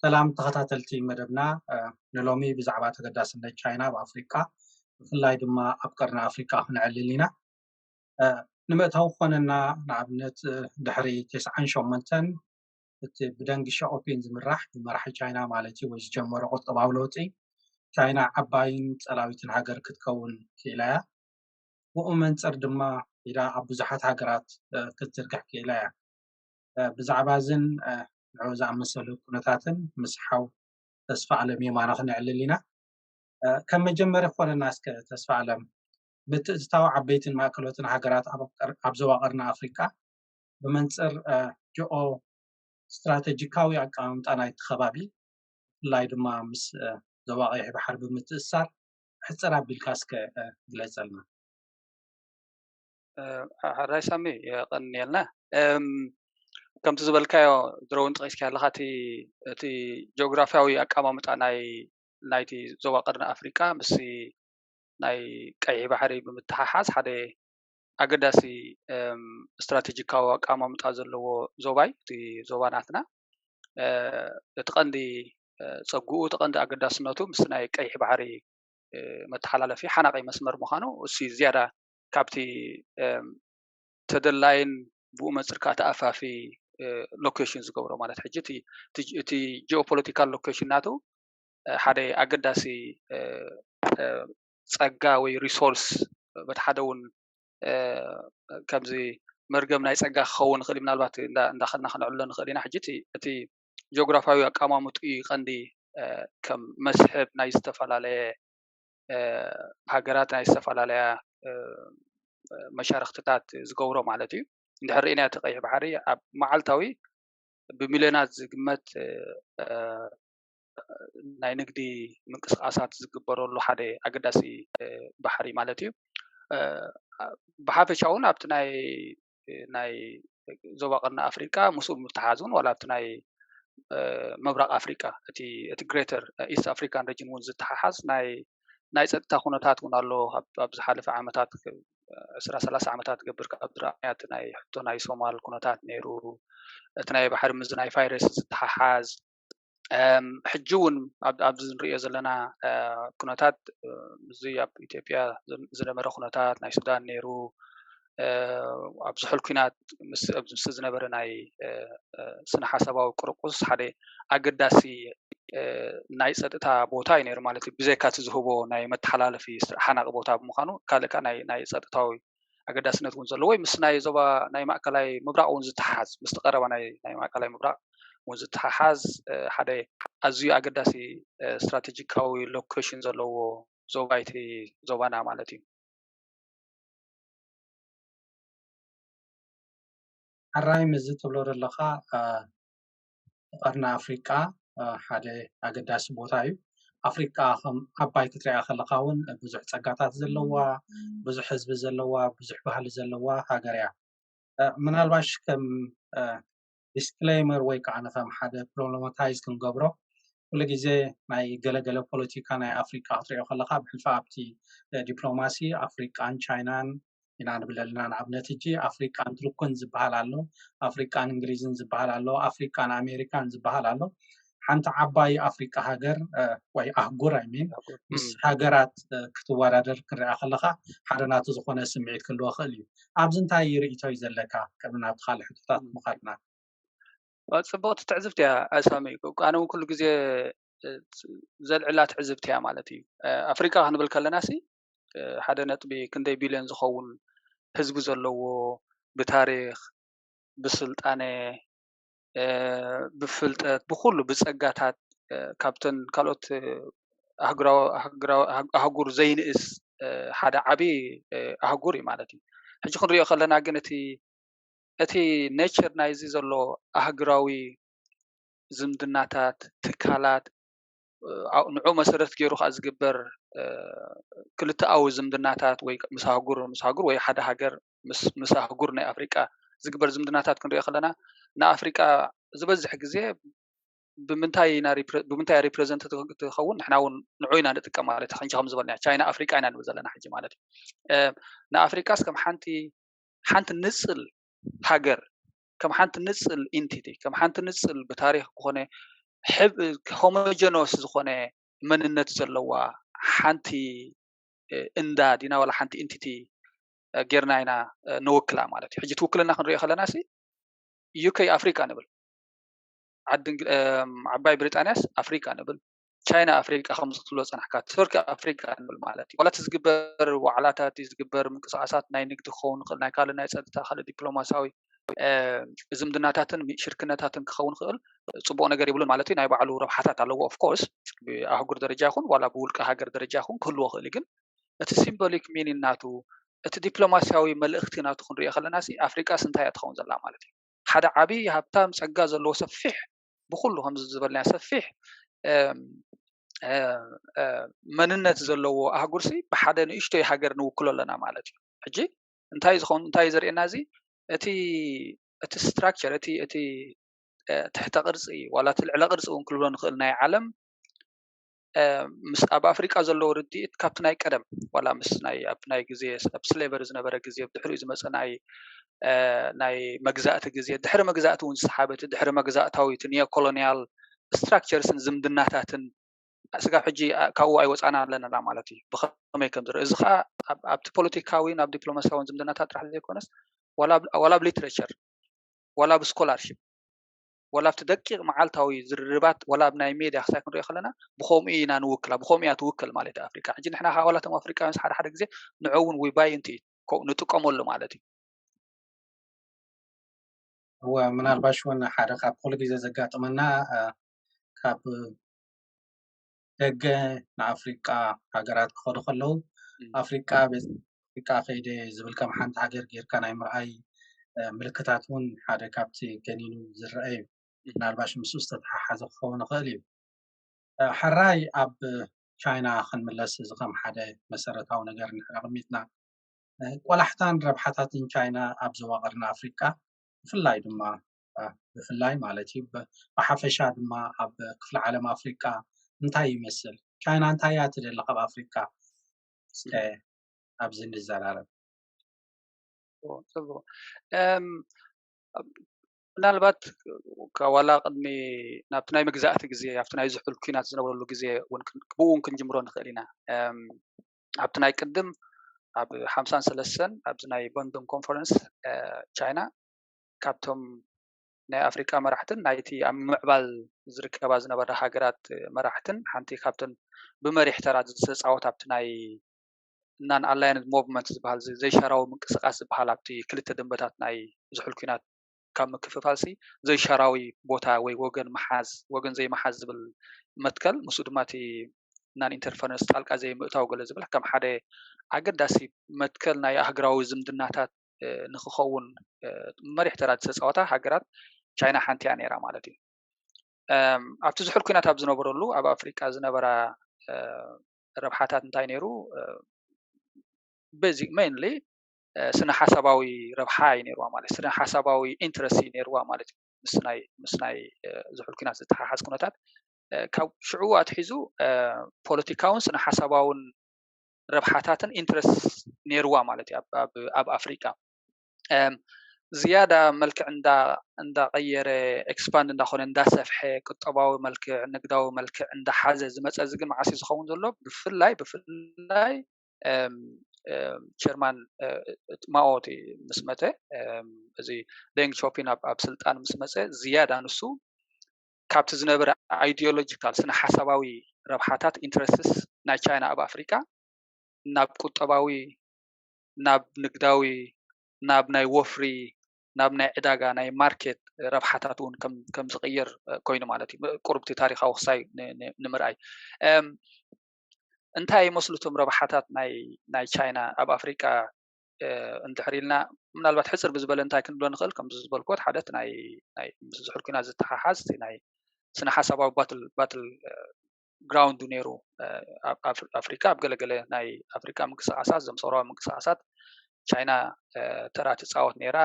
ሰላም ተኸታተልቲ መደብና፣ ንሎሚ ብዛዕባ ተገዳስነት ቻይና ኣብ ኣፍሪቃ፣ ብፍላይ ድማ ኣብ ቀርኒ ኣፍሪቃ ክነዕልል ኢና። ንምእታው ክኾነና፣ ንኣብነት ድሕሪ ተስዓን ሸሞንተን እቲ ብደንግ ሻኦፒን ዝምራሕ ብመራሒ ቻይና ማለት እዩ ወይ ዝጀመሮ ቁጠባዊ ለውጢ፣ ቻይና ዓባይን ጸላዊትን ሃገር ክትከውን ክኢላ እያ። ብኡ መንጽር ድማ ኢዳ ኣብ ብዙሓት ሃገራት ክትዝርግሕ ክኢላ እያ። ብዛዕባ እዝን ንዑ ዝኣመሰሉ ኩነታትን ምስ ሓው ተስፋ ኣለም የማነ ክነዕልል ኢና። ከም መጀመሪ ክኾነና እስከ ተስፋ ኣለም፣ ምትእትታው ዓበይትን ማእከሎትን ሃገራት ኣብ ዞባ ቀርኒ ኣፍሪቃ ብመንጽር ጂኦ ስትራተጂካዊ ኣቀማምጣ ናይቲ ከባቢ፣ ብፍላይ ድማ ምስ ዞባ ቀይሕ ባሕሪ ብምትእስሳር ሕጽር ኣቢልካ እስከ ግለጸልና። ሕራይ ሳሚ፣ የቐንየልና። ከምቲ ዝበልካዮ፣ ድሮ እውን ጠቒስካ ኣለኻ፣ እቲ ጂኦግራፊያዊ ኣቀማምጣ ናይ ናይቲ ዞባ ቀርኒ ኣፍሪቃ ምስ ናይ ቀይሕ ባሕሪ ብምትሓሓዝ ሓደ ኣገዳሲ ስትራቴጂካዊ ኣቀማምጣ ዘለዎ ዞባ እዩ እቲ ዞባ ናትና። እቲ ቀንዲ ጸግኡ፣ እቲ ቀንዲ ኣገዳስነቱ ምስ ናይ ቀይሕ ባሕሪ መተሓላለፊ ሓናቒ መስመር ምዃኑ፣ እሱ ዝያዳ ካብቲ ተደላይን ብኡ መጽር ከዓ ተኣፋፊ ሎኬሽን ዝገብሮ። ማለት ሕጂ እቲ ጂኦፖለቲካል ሎኬሽን ናቱ ሓደ ኣገዳሲ ጸጋ ወይ ሪሶርስ፣ በቲ ሓደ እውን ከምዚ መርገም ናይ ጸጋ ክኸውን ይኽእል። ምናልባት እንዳኸድና ክነዕሎ ንኽእል ኢና። ሕጂ እቲ ጂኦግራፊያዊ ኣቀማምጡ እዩ ቀንዲ ከም መስሕብ ናይ ዝተፈላለየ ሃገራት፣ ናይ ዝተፈላለያ መሻርክትታት ዝገብሮ ማለት እዩ። እንድሕር ርኢና፣ እቲ ቀይሕ ባሕሪ ኣብ መዓልታዊ ብሚልዮናት ዝግመት ናይ ንግዲ ምንቅስቃሳት ዝግበረሉ ሓደ ኣገዳሲ ባሕሪ ማለት እዩ። ብሓፈሻ እውን ኣብቲ ናይ ናይ ዞባ ቀርኒ ኣፍሪቃ ምስኡ ብምትሓዝ እውን፣ ዋላ ኣብቲ ናይ ምብራቕ ኣፍሪቃ፣ እቲ እቲ ግሬተር ኢስት ኣፍሪካን ሬጅን እውን ዝተሓሓዝ ናይ ናይ ጸጥታ ኩነታት እውን ኣሎ። ኣብ ዝሓለፈ ዓመታት፣ ዕስራ ሰላሳ ዓመታት ገብር ካብ ዝረኣናዮ፣ እቲ ናይ ሕቶ ናይ ሶማል ኩነታት ነይሩ፣ እቲ ናይ ባሕሪ ምስ ናይ ፋይረስ ዝተሓሓዝ፣ ሕጂ እውን ኣብዚ ንሪኦ ዘለና ኩነታት፣ ምስዚ ኣብ ኢትዮጵያ ዝነበረ ኩነታት፣ ናይ ሱዳን ነይሩ፣ ኣብ ዝሑል ኩናት ምስ ዝነበረ ናይ ስነ ሓሳባዊ ቅርቁስ ሓደ ኣገዳሲ ናይ ጸጥታ ቦታ እዩ ነይሩ ማለት እዩ። ብዘይካ እቲ ዝህቦ ናይ መተሓላለፊ ሓናቂ ቦታ ብምዃኑ፣ ካልእ ናይ ጸጥታዊ ኣገዳስነት እውን ዘለዎ፣ ምስ ናይ ዞባ ናይ ማእከላይ ምብራቕ እውን ዝተሓሓዝ፣ ምስቲ ቀረባ ናይ ማእከላይ ምብራቕ እውን ዝተሓሓዝ ሓደ ኣዝዩ ኣገዳሲ ስትራቴጂካዊ ሎኬሽን ዘለዎ ዞባ እቲ ዞባና ማለት እዩ። ሕራይ፣ ምስዚ ትብሎ ዘለኻ፣ ቀርኒ ኣፍሪቃ ሓደ ኣገዳሲ ቦታ እዩ። ኣፍሪቃ ከም ዓባይ ክትሪኣ ከለኻ እውን ብዙሕ ጸጋታት ዘለዋ፣ ብዙሕ ህዝቢ ዘለዋ፣ ብዙሕ ባህሊ ዘለዋ ሃገር እያ። ምናልባሽ ከም ዲስክሌመር ወይ ከዓ ከም ሓደ ፕሮብለማታይዝ ክንገብሮ፣ ኩሉ ግዜ ናይ ገለገለ ፖለቲካ ናይ ኣፍሪቃ ክትሪኦ ከለካ፣ ብሕልፊ ኣብቲ ዲፕሎማሲ ኣፍሪቃን ቻይናን ኢና ንብል ኣለና። ንኣብነት፣ ሕጂ ኣፍሪቃን ቱርክን ዝበሃል ኣሎ፣ ኣፍሪቃን እንግሊዝን ዝበሃል ኣሎ፣ ኣፍሪቃን ኣሜሪካን ዝበሃል ኣሎ። ሓንቲ ዓባይ ኣፍሪቃ ሃገር ወይ ኣህጉር፣ ኣይ ሚን፣ ምስ ሃገራት ክትወዳደር ክንሪኣ ከለካ፣ ሓደ ናቱ ዝኾነ ስምዒት ክህልዎ ክእል እዩ። ኣብዚ እንታይ ርእይቶ እዩ ዘለካ? ቅድሚ ናብቲ ካልእ ሕቶታት ምኻድና። ጽብቕቲ ትዕዝብቲ እያ ሳሚ። ኣነ እውን ኩሉ ግዜ ዘልዕላ ትዕዝብቲ እያ ማለት እዩ። ኣፍሪቃ ክንብል ከለና ሲ፣ ሓደ ነጥቢ ክንደይ ቢልዮን ዝኸውን ህዝቢ ዘለዎ፣ ብታሪኽ፣ ብስልጣነ፣ ብፍልጠት፣ ብኩሉ ብጸጋታት፣ ካብተን ካልኦት ኣህጉር ዘይንእስ ሓደ ዓቢ ኣህጉር እዩ ማለት እዩ። ሕጂ ክንሪኦ ከለና ግን፣ እቲ እቲ ኔቸር ናይዚ ዘሎ ኣህጉራዊ ዝምድናታት፣ ትካላት፣ ንዑ መሰረት ገይሩ ከዓ ዝግበር ክልተኣዊ ዝምድናታት፣ ወይ ምስ ኣህጉር ምስ ኣህጉር፣ ወይ ሓደ ሃገር ምስ ኣህጉር ናይ ኣፍሪቃ ዝግበር ዝምድናታት ክንሪኦ ከለና፣ ንኣፍሪቃ ዝበዝሕ ግዜ ብምንታይ ኢና ሪፕረ-፣ ብምንታይ ሪፕሬዘንት ትኸውን? ንሕና እውን ንዑ ኢና ንጥቀም ማለት እዩ። ሕጂ ከም ዝበልና፣ ቻይና ኣፍሪቃ ኢና ንብል ዘለና ሕጂ ማለት እዩ። ንኣፍሪቃስ ከም ሓንቲ ሓንቲ ንጽል ሃገር፣ ከም ሓንቲ ንጽል ኢንቲቲ፣ ከም ሓንቲ ንጽል ብታሪኽ ኮነ ሕብ homogenous ዝኾነ መንነት ዘለዋ ሓንቲ እንዳ ዲና ዋላ ሓንቲ ኢንቲቲ ጌርና ኢና ንውክላ ማለት እዩ። ሕጂ ትውክልና ክንሪኦ ከለና ሲ UK ኣፍሪቃ ንብል፣ ዓባይ ብሪጣንያስ ኣፍሪቃ ንብል፣ ቻይና ኣፍሪቃ ከም ዝትብሎ ጸናሕካ፣ ቱርኪ ኣፍሪቃ ንብል ማለት እዩ። ዋላ እቲ ዝግበር ዋዕላታት፣ ዝግበር ምንቅስቃሳት ናይ ንግዲ ክኸውን ይኽእል፣ ናይ ካልእ ናይ ጸጥታ፣ ካልእ ዲፕሎማሲያዊ ዝምድናታትን ሽርክነታትን ክኸውን ይኽእል፣ ጽቡቕ ነገር ይብሉን ማለት እዩ። ናይ ባዕሉ ረብሓታት ኣለዎ። Of course ብኣህጉር ደረጃ ይኹን ዋላ ብውልቀ ሃገር ደረጃ ይኹን ክህልዎ ይኽእል እዩ። ግን እቲ symbolic meaning ናቱ፣ እቲ ዲፕሎማሲያዊ መልእኽቲ ናቱ ክንሪኦ ከለና ሲ ኣፍሪቃስ እንታይ እያ ትኸውን ዘላ ማለት እዩ። ሓደ ዓቢ ሃብታም ጸጋ ዘለዎ ሰፊሕ ብኩሉ ከምዚ ዝበልና ሰፊሕ መንነት ዘለዎ ኣህጉር ሲ ብሓደ ንእሽቶይ ሃገር ንውክሎ ኣለና ማለት እዩ። ሕጂ እንታይ ዝኸውን እንታይ ዘርእየና እዚ እቲ እቲ structure እቲ እቲ ትሕተ ቅርጺ ዋላ እቲ ልዕለ ቅርጺ እውን ክልብሎ ንኽእል ናይ ዓለም ምስ ኣብ ኣፍሪቃ ዘለዎ ርድኢት ካብቲ ናይ ቀደም ዋላ ምስ ናይ ኣብ ናይ ግዜ ኣብ ስሌቨሪ ዝነበረ ግዜ ብድሕሪኡ ዝመፀ ናይ ናይ መግዛእቲ ግዜ ድሕሪ መግዛእቲ እውን ዝሰሓበ እቲ ድሕሪ መግዛእታዊ እቲ ኒዮ ኮሎኒያል ስትራክቸርስን ዝምድናታትን ስጋብ ሕጂ ካብኡ ኣይወፃና ኣለና ማለት እዩ። ብኸመይ ከም ዝርኢ እዚ ከዓ ኣብቲ ፖለቲካዊን ኣብ ዲፕሎማሲያውን ዝምድናታት ጥራሕ ዘይኮነስ ዋላ ኣብ ሊትሬቸር ዋላ ኣብ ስኮላርሽፕ ዋላ ኣብቲ ደቂቕ መዓልታዊ ዝርርባት ዋላ ኣብ ናይ ሜድያ ክሳይ ክንሪኦ ከለና ብኸምኡ ኢና ንውክላ ብኸምኡ እያ ትውክል ማለት እዩ ኣፍሪቃ። ሕጂ ንሕና ከዓ ዋላ እቶም ኣፍሪቃውያን ሓደ ሓደ ግዜ ንዑ እውን we buy into it ንጥቀመሉ ማለት እዩ። እወ ምናልባሽ እውን ሓደ ካብ ኩሉ ግዜ ዘጋጥመና ካብ ደገ ንኣፍሪቃ ሃገራት ክኸዱ ከለዉ ኣፍሪቃ ቤት ኣፍሪቃ ከይደ ዝብል ከም ሓንቲ ሃገር ጌርካ ናይ ምርኣይ ምልክታት እውን ሓደ ካብቲ ገኒኑ ዝረአ እዩ። ምናልባሽ ምስኡ ዝተተሓሓዘ ክኸውን ይኽእል እዩ። ሕራይ ኣብ ቻይና ክንምለስ እዚ ከም ሓደ መሰረታዊ ነገር እንድሕር ኣቐሚጥና ቆላሕታን ረብሓታትን ቻይና ኣብ ዞባ ቀርኒ ኣፍሪቃ ብፍላይ ድማ ብፍላይ ማለት እዩ ብሓፈሻ ድማ ኣብ ክፍሊ ዓለም ኣፍሪቃ እንታይ ይመስል? ቻይና እንታይ እያ ትደሊ ካብ ኣፍሪቃ? እስከ ኣብዚ ንዘራረብ። ጽቡቕ። ምናልባት ዋላ ቅድሚ ናብቲ ናይ መግዛእቲ ግዜ ኣብቲ ናይ ዝሑል ኩናት ዝነበረሉ ግዜ እውን ብኡ እውን ክንጅምሮ ንኽእል ኢና። ኣብቲ ናይ ቅድም ኣብ ሓምሳን ሰለስተን ኣብዚ ናይ ቦንዶን ኮንፈረንስ ቻይና ካብቶም ናይ ኣፍሪቃ መራሕትን ናይቲ ኣብ ምምዕባል ዝርከባ ዝነበራ ሃገራት መራሕትን ሓንቲ ካብተን ብመሪሕ ተራ ዝተፃወት ኣብቲ ናይ non-aligned movement ዝበሃል ዘይሻራዊ ምንቅስቃስ ዝበሃል ኣብቲ ክልተ ደንበታት ናይ ዝሑል ኩናት ካብ ምክፍፋልሲ ዘይሻራዊ ቦታ ወይ ወገን ምሓዝ ወገን ዘይምሓዝ ዝብል መትከል ምስኡ ድማ እቲ non interference ጣልቃ ዘይምእታው ገለ ዝብል ከም ሓደ ኣገዳሲ መትከል ናይ ኣህጉራዊ ዝምድናታት ንክኸውን መሪሕ ተራ ዝተፃወታ ሃገራት ቻይና ሓንቲ እያ ነይራ ማለት እዩ። ኣብቲ ዝሑል ኩናት ኣብ ዝነበረሉ ኣብ ኣፍሪቃ ዝነበራ ረብሓታት እንታይ ነይሩ? basic mainly ስነ ሓሳባዊ ረብሓ እዩ ነይርዋ ማለት ስነ ሓሳባዊ ኢንትረስት እዩ ነይርዋ ማለት እዩ። ምስ ናይ ምስ ናይ ዝሑል ኩናት ዝተሓሓዝ ኩነታት ካብ ሽዑ ኣትሒዙ ፖለቲካውን ስነ ሓሳባውን ረብሓታትን ኢንትረስት ነይርዋ ማለት እዩ ኣብ ኣፍሪቃ። ዝያዳ መልክዕ እንዳቀየረ ኤክስፓንድ እንዳኾነ እንዳሰፍሐ ቁጠባዊ መልክዕ ንግዳዊ መልክዕ እንዳሓዘ ዝመፀ እዚ ግን መዓስ ዝኸውን ዘሎ ብፍላይ ብፍላይ ቸርማን ማኦ እቲ ምስ መተ እዚ ደንግ ሾፒን ኣብ ስልጣን ምስ መፀ ዝያዳ ንሱ ካብቲ ዝነበረ ኣይዲዮሎጂካል ስነ ሓሳባዊ ረብሓታት ኢንትረስትስ ናይ ቻይና ኣብ ኣፍሪቃ ናብ ቁጠባዊ ናብ ንግዳዊ ናብ ናይ ወፍሪ ናብ ናይ ዕዳጋ ናይ ማርኬት ረብሓታት እውን ከም ዝቕየር ኮይኑ ማለት እዩ። ቁርብቲ ታሪካዊ ክሳይ ንምርኣይ እንታይ ይመስሉ እቶም ረብሓታት ናይ ቻይና ኣብ ኣፍሪቃ እንድሕር ኢልና ምናልባት ሕፅር ብዝበለ እንታይ ክንብሎ ንኽእል ከምዚ ዝበልክዎ ሓደ ናይ ምስ ዝሑል ኩናት ዝተሓሓዝ ናይ ስነ ሓሳባዊ ባትል ባትል ግራውንዱ ነይሩ። ኣፍሪካ ኣብ ገለገለ ናይ ኣፍሪካ ምንቅስቃሳት ዘምሰራዊ ምንቅስቃሳት ቻይና ተራ ትፃወት ነይራ።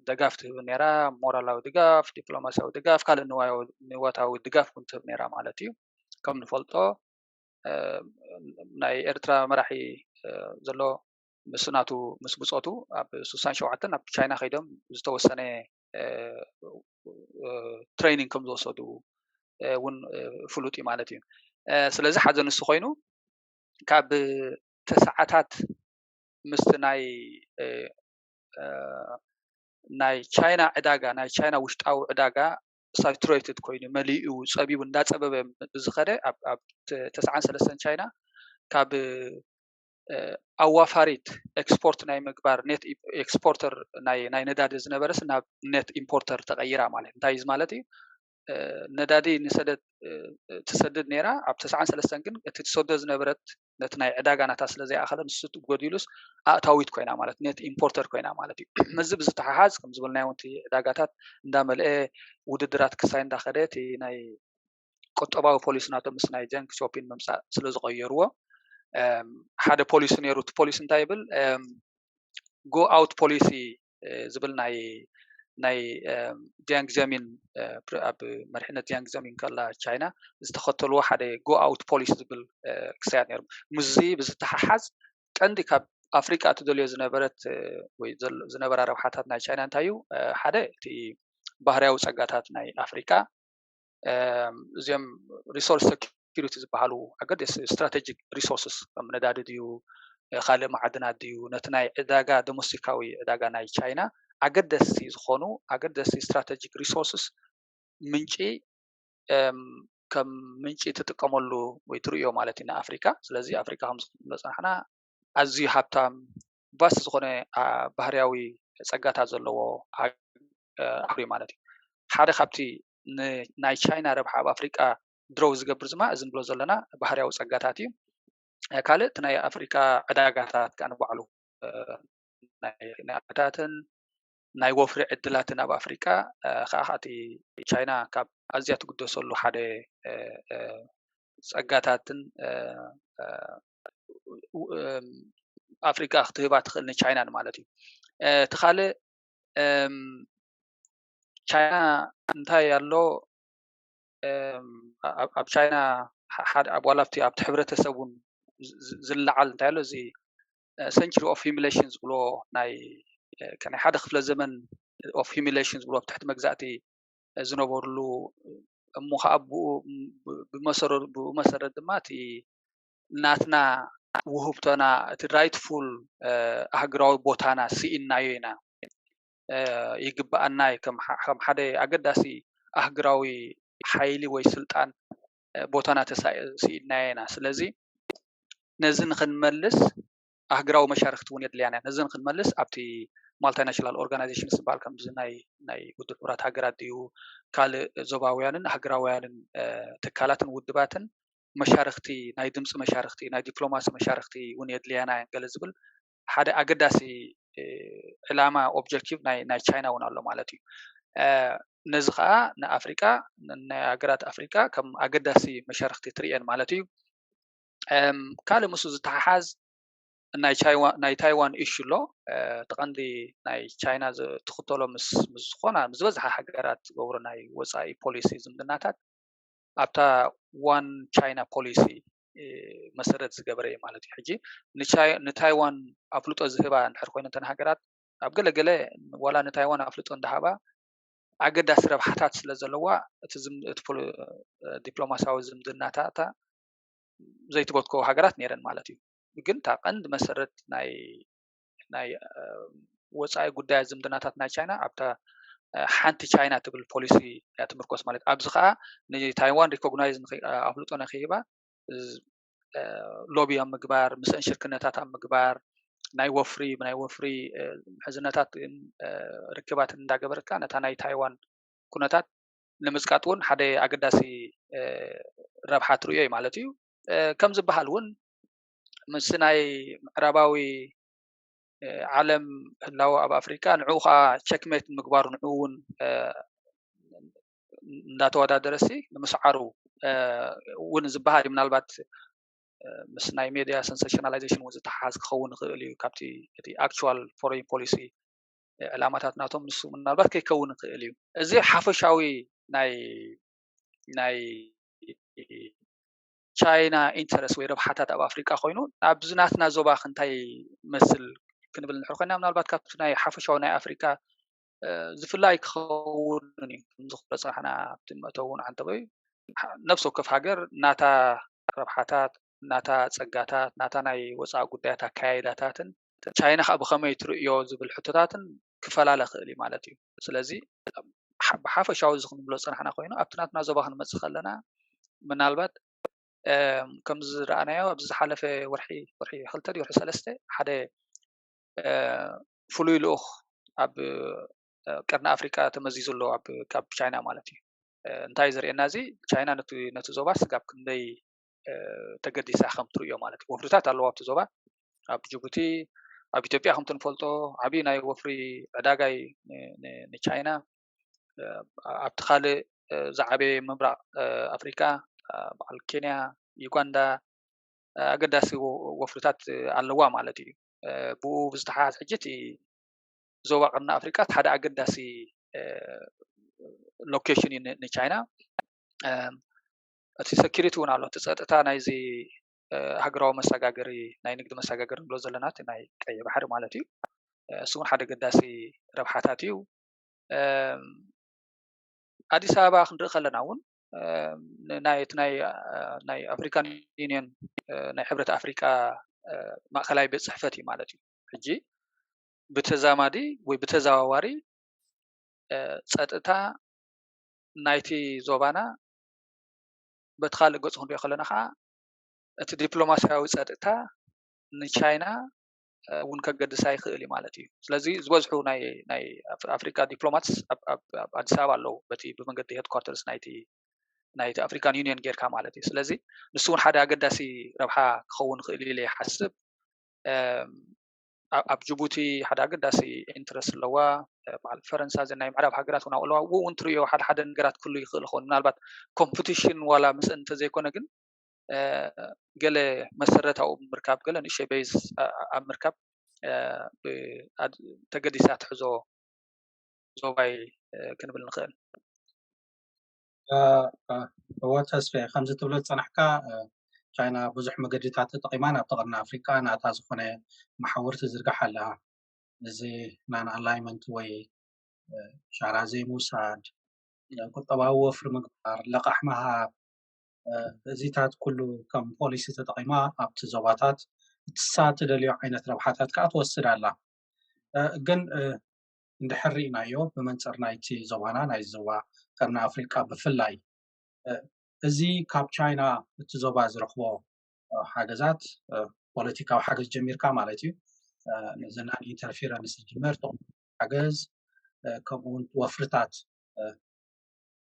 ደጋፍ ትህብ ነይራ፣ ሞራላዊ ድጋፍ፣ ዲፕሎማሲያዊ ድጋፍ፣ ካልእ ንዋታዊ ድጋፍ እውን ትህብ ነይራ ማለት እዩ። ከም ንፈልጦ ናይ ኤርትራ መራሒ ዘሎ ምስ ናቱ ምስ ብፆቱ ኣብ ሱሳን ሸውዓተን ኣብ ቻይና ከይዶም ዝተወሰነ ትሬኒንግ ከም ዝወሰዱ እውን ፍሉጥ እዩ ማለት እዩ። ስለዚ ሓደ ንሱ ኮይኑ ካብ ተስዓታት ምስቲ ናይ ናይ ቻይና ዕዳጋ ናይ ቻይና ውሽጣዊ ዕዳጋ ሳቹሬትድ ኮይኑ መሊኡ ጸቢቡ እንዳጸበበ ብዝኸደ ኣብ ተስዓን ሰለስተን ቻይና ካብ ኣዋፋሪት ኤክስፖርት ናይ ምግባር ኔት ኤክስፖርተር ናይ ነዳዲ ዝነበረስ ናብ ኔት ኢምፖርተር ተቐይራ ማለት እንታይ እዩ ማለት እዩ። ነዳዲ ንሰደድ ትሰድድ ነይራ ኣብ ተስዓን ሰለስተን ግን እቲ ትሰዶ ዝነበረት ነቲ ናይ ዕዳጋ ናታ ስለ ዘይኣኸለ ንሱ ጎዲሉስ ኣእታዊት ኮይና ማለት ኔት ኢምፖርተር ኮይና ማለት እዩ። ምስዚ ብዝተሓሓዝ ከም ዝበልናዮ እቲ ዕዳጋታት እንዳመልአ ውድድራት ክሳይ እንዳኸደ እቲ ናይ ቁጠባዊ ፖሊሲ ናቶም ምስ ናይ ጀንግ ሾፒን ምምፃእ ስለ ዝቐየርዎ ሓደ ፖሊሲ ነይሩ። እቲ ፖሊሲ እንታይ ይብል? ጎ ኣውት ፖሊሲ ዝብል ናይ ናይ ጂያንግ ጀሚን ኣብ መሪሕነት ጂያንግ ጀሚን ከላ ቻይና ዝተኸተልዎ ሓደ ጎ ኣውት ፖሊሲ ዝብል ክሳያት ነይሩ። ምስዚ ብዝተሓሓዝ ቀንዲ ካብ ኣፍሪቃ ትደልዮ ዝነበረት ወይ ዝነበራ ረብሓታት ናይ ቻይና እንታይ እዩ? ሓደ እቲ ባህርያዊ ጸጋታት ናይ ኣፍሪቃ እዚኦም ሪሶርስ ሴኪሪቲ ዝበሃሉ ኣገደሲ ስትራቴጂክ ሪሶርስስ ከም ነዳዲ ድዩ ካልእ መዓድናት ድዩ ነቲ ናይ ዕዳጋ ዶሜስቲካዊ ዕዳጋ ናይ ቻይና ኣገደስቲ ዝኾኑ ኣገደስቲ ስትራቴጂክ ሪሶርስስ ምንጪ ከም ምንጪ ትጥቀመሉ ወይ ትርእዮ ማለት እዩ ንኣፍሪካ። ስለዚ ኣፍሪካ ከም ዝመፅናሕና ኣዝዩ ሃብታም ቫስት ዝኾነ ባህርያዊ ፀጋታት ዘለዎ ኣህጉር ማለት እዩ። ሓደ ካብቲ ናይ ቻይና ረብሓ ኣብ ኣፍሪቃ ድሮው ዝገብር ድማ እዚ ንብሎ ዘለና ባህርያዊ ፀጋታት እዩ። ካልእ እቲ ናይ ኣፍሪቃ ዕዳጋታት ከዓ ንባዕሉ ናይ ዕዳጋታትን ናይ ወፍሪ ዕድላትን ኣብ ኣፍሪቃ ከዓ እቲ ቻይና ካብ ኣዝያ ትግደሰሉ ሓደ ፀጋታትን ኣፍሪቃ ክትህባ ትኽእል ንቻይናን ማለት እዩ። እቲ ካልእ ቻይና እንታይ ኣሎ ኣብ ቻይና ሓደ ኣብ ዋላ ኣብቲ ኣብቲ ሕብረተሰብ እውን ዝለዓል እንታይ ኣሎ እዚ century of humiliation ዝብሎ ናይ ናይ ሓደ ክፍለ ዘመን of humiliation ዝብሎ ኣብ ትሕቲ መግዛእቲ ዝነበርሉ እሞ ከዓ ብኡ ብኡ መሰረት ድማ እቲ ናትና ውህብቶና እቲ ራይትፉል ኣህግራዊ ቦታና ስኢንናዮ ኢና ይግብኣና እዩ ከም ሓደ ኣገዳሲ ኣህግራዊ ሓይሊ ወይ ስልጣን ቦታና ተሳኢንናዮ ኢና። ስለዚ ነዚ ንክንመልስ ኣህግራዊ መሻርክቲ እውን የድልያና። ነዚ ንክንመልስ ኣብቲ ማልቲናሽናል ኦርጋናይዜሽን ዝበሃል ከምዚ ናይ ናይ ውድብ ሕቡራት ሃገራት ድዩ ካልእ ዞባውያንን ኣህግራውያንን ትካላትን ውድባትን መሻርክቲ ናይ ድምፂ መሻርክቲ ናይ ዲፕሎማሲ መሻርክቲ እውን የድልያና እየን ገለ ዝብል ሓደ ኣገዳሲ ዕላማ ኦብጀክቲቭ ናይ ቻይና እውን ኣሎ ማለት እዩ። ነዚ ከዓ ንኣፍሪቃ ናይ ሃገራት ኣፍሪቃ ከም ኣገዳሲ መሻርክቲ ትርእየን ማለት እዩ። ካልእ ምስኡ ዝተሓሓዝ ናይ ታይዋን ኢሹ ኣሎ። እቲ ቀንዲ ናይ ቻይና ትኽተሎ ምስ ዝኾና ምስ ዝበዝሓ ሃገራት ዝገብሮ ናይ ወፃኢ ፖሊሲ ዝምድናታት ኣብታ ዋን ቻይና ፖሊሲ መሰረት ዝገበረ እዩ ማለት እዩ። ሕጂ ንታይዋን ኣፍልጦ ዝህባ እንድሕር ኮይኑ እተን ሃገራት ኣብ ገለገለ ዋላ ንታይዋን ኣፍልጦ እንዳሃባ ኣገዳሲ ረብሓታት ስለ ዘለዋ እቲ ዲፕሎማሲያዊ ዝምድናታታ ዘይትበትኮ ሃገራት ነይረን ማለት እዩ። ግን እታ ቀንዲ መሰረት ናይ ናይ ወፃኢ ጉዳያት ዝምድናታት ናይ ቻይና ኣብታ ሓንቲ ቻይና ትብል ፖሊሲ እያ ትምርኮስ ማለት ኣብዚ ከዓ ንታይዋን ሪኮግናይዝ ኣፍልጦ ንክህባ ሎቢ ኣብ ምግባር ምስአን ሽርክነታት ኣብ ምግባር ናይ ወፍሪ ናይ ወፍሪ ምሕዝነታት ርክባት እንዳገበርካ ነታ ናይ ታይዋን ኩነታት ንምፅቃጥ እውን ሓደ ኣገዳሲ ረብሓ ትርእዮ እዩ ማለት እዩ። ከም ዝበሃል እውን ምስ ናይ ምዕራባዊ ዓለም ህላወ ኣብ ኣፍሪካ ንዕኡ ከዓ ቸክሜት ምግባሩ ንዕኡ እውን እንዳተወዳደረሲ ንምስዓሩ እውን ዝበሃል እዩ። ምናልባት ምስ ናይ ሜድያ ሰንሴሽናላይዜሽን እውን ዝተሓሓዝ ክኸውን ይኽእል እዩ። ካብቲ እቲ ኣክቹዋል ፎሬን ፖሊሲ ዕላማታት ናቶም ንሱ ምናልባት ከይከውን ይኽእል እዩ። እዚ ሓፈሻዊ ናይ ናይ ቻይና ኢንተረስት ወይ ረብሓታት ኣብ ኣፍሪቃ ኮይኑ ኣብዚ ናትና ዞባ ክንታይ መስል ክንብል ንሕር ኮይና ምናልባት ካብቲ ናይ ሓፈሻዊ ናይ ኣፍሪቃ ዝፍላይ ክኸውን እዩ። ከምዚ ክበፅናሕና ኣብቲ መእተዊ እውን ዓንተበዩ ነፍሲ ወከፍ ሃገር ናታ ረብሓታት፣ ናታ ጸጋታት፣ ናታ ናይ ወጻኢ ጉዳያት ኣካያይዳታትን ቻይና ከዓ ብኸመይ ትርእዮ ዝብል ሕቶታትን ክፈላለ ክእል እዩ ማለት እዩ። ስለዚ ብሓፈሻዊ እዚ ክንብሎ ዝጸናሕና ኮይኑ ኣብቲ ናትና ዞባ ክንመጽእ ከለና ምናልባት ከምዚ ዝረኣናዮ ኣብዚ ዝሓለፈ ወርሒ ወርሒ ክልተ ወርሒ ሰለስተ ሓደ ፍሉይ ልኡኽ ኣብ ቀርኒ ኣፍሪቃ ተመዚዙ ኣሎ ካብ ቻይና ማለት እዩ። እንታይ ዘርእየና እዚ ቻይና ነቲ ዞባ ስጋብ ክንደይ ተገዲሳ ከም ትርእዮ ማለት እዩ። ወፍርታት ኣለዎ ኣብቲ ዞባ ኣብ ጅቡቲ ኣብ ኢትዮጵያ ከምቲ ንፈልጦ ዓብዪ ናይ ወፍሪ ዕዳጋይ ንቻይና ኣብቲ ካልእ ዝዓበየ ምብራቕ ኣፍሪቃ በዓል ኬንያ፣ ዩጋንዳ ኣገዳሲ ወፍርታት ኣለዋ ማለት እዩ። ብኡ ብዝተሓዝ ሕጂ እቲ ዞባ ቀርኒ ኣፍሪቃ ሓደ ኣገዳሲ ሎኬሽን እዩ ንቻይና። እቲ ሰኪሪቲ እውን ኣሎ። እቲ ጸጥታ ናይዚ ሃገራዊ መሰጋገሪ ናይ ንግዲ መሰጋገሪ ንብሎ ዘለና ናይ ቀይ ባሕሪ ማለት እዩ። እሱ እውን ሓደ ኣገዳሲ ረብሓታት እዩ። ኣዲስ ኣበባ ክንርኢ ከለና እውን ናይ ናይ ኣፍሪካን ዩኒየን ናይ ሕብረት ኣፍሪካ ማእከላይ ቤት ጽሕፈት እዩ ማለት እዩ። ሕጂ ብተዛማዲ ወይ ብተዘዋዋሪ ጸጥታ ናይቲ ዞባና በቲ ካልእ ገጹ ክንሪኦ ከለና ከዓ እቲ ዲፕሎማስያዊ ጸጥታ ንቻይና እውን ከገድሳ ይኽእል እዩ ማለት እዩ። ስለዚ ዝበዝሑ ናይ ናይ ኣፍሪካ ዲፕሎማትስ ኣብ ኣዲስ ኣበባ ኣለዉ በቲ ብመንገዲ ሄድኳርተርስ ናይቲ ናይቲ ኣፍሪካን ዩኒየን ጌርካ ማለት እዩ። ስለዚ ንሱ እውን ሓደ ኣገዳሲ ረብሓ ክኸውን ይኽእል ኢለ ይሓስብ። ኣብ ጅቡቲ ሓደ ኣገዳሲ ኢንትረስት ኣለዋ። በዓል ፈረንሳ እዘን ናይ ምዕራብ ሃገራት እውን ኣብኡ ኣለዋ። እውን ትርእዮ ሓደ ሓደ ነገራት ክህሉ ይኽእል ይኸውን ምናልባት ኮምፒቲሽን ዋላ ምስ እንተዘይኮነ ግን ገለ መሰረታዊ ምርካብ ገለ ንእሸ ቤዝ ኣብ ምርካብ ተገዲሳ ትሕዞ ዞባይ ክንብል ንኽእል። እወ ተስፈ ከምዚ ትብሎ ዝፀናሕካ ቻይና ብዙሕ መገዲታት ተጠቂማ ናብ ተቐርኒ ኣፍሪቃ ናታ ዝኾነ መሓውር ትዝርጋሕ ኣላ። እዚ ናን ኣላይመንት ወይ ሻራ ዘይምውሳድ፣ ቁጠባዊ ወፍሪ ምግባር፣ ለቃሕ ምሃብ፣ እዚታት ኩሉ ከም ፖሊሲ ተጠቂማ ኣብቲ ዞባታት እትሳ ትደልዮ ዓይነት ረብሓታት ከዓ ትወስድ ኣላ። ግን እንድሕር ርኢናዮ ብመንፅር ናይቲ ዞባና ናይ ዞባ ቀርኒ ኣፍሪቃ ብፍላይ እዚ ካብ ቻይና እቲ ዞባ ዝረኽቦ ሓገዛት ፖለቲካዊ ሓገዝ ጀሚርካ ማለት እዩ። ነዚ ናን ኢንተርፌረንስ ዝጅምር ሓገዝ ከምኡውን ወፍርታት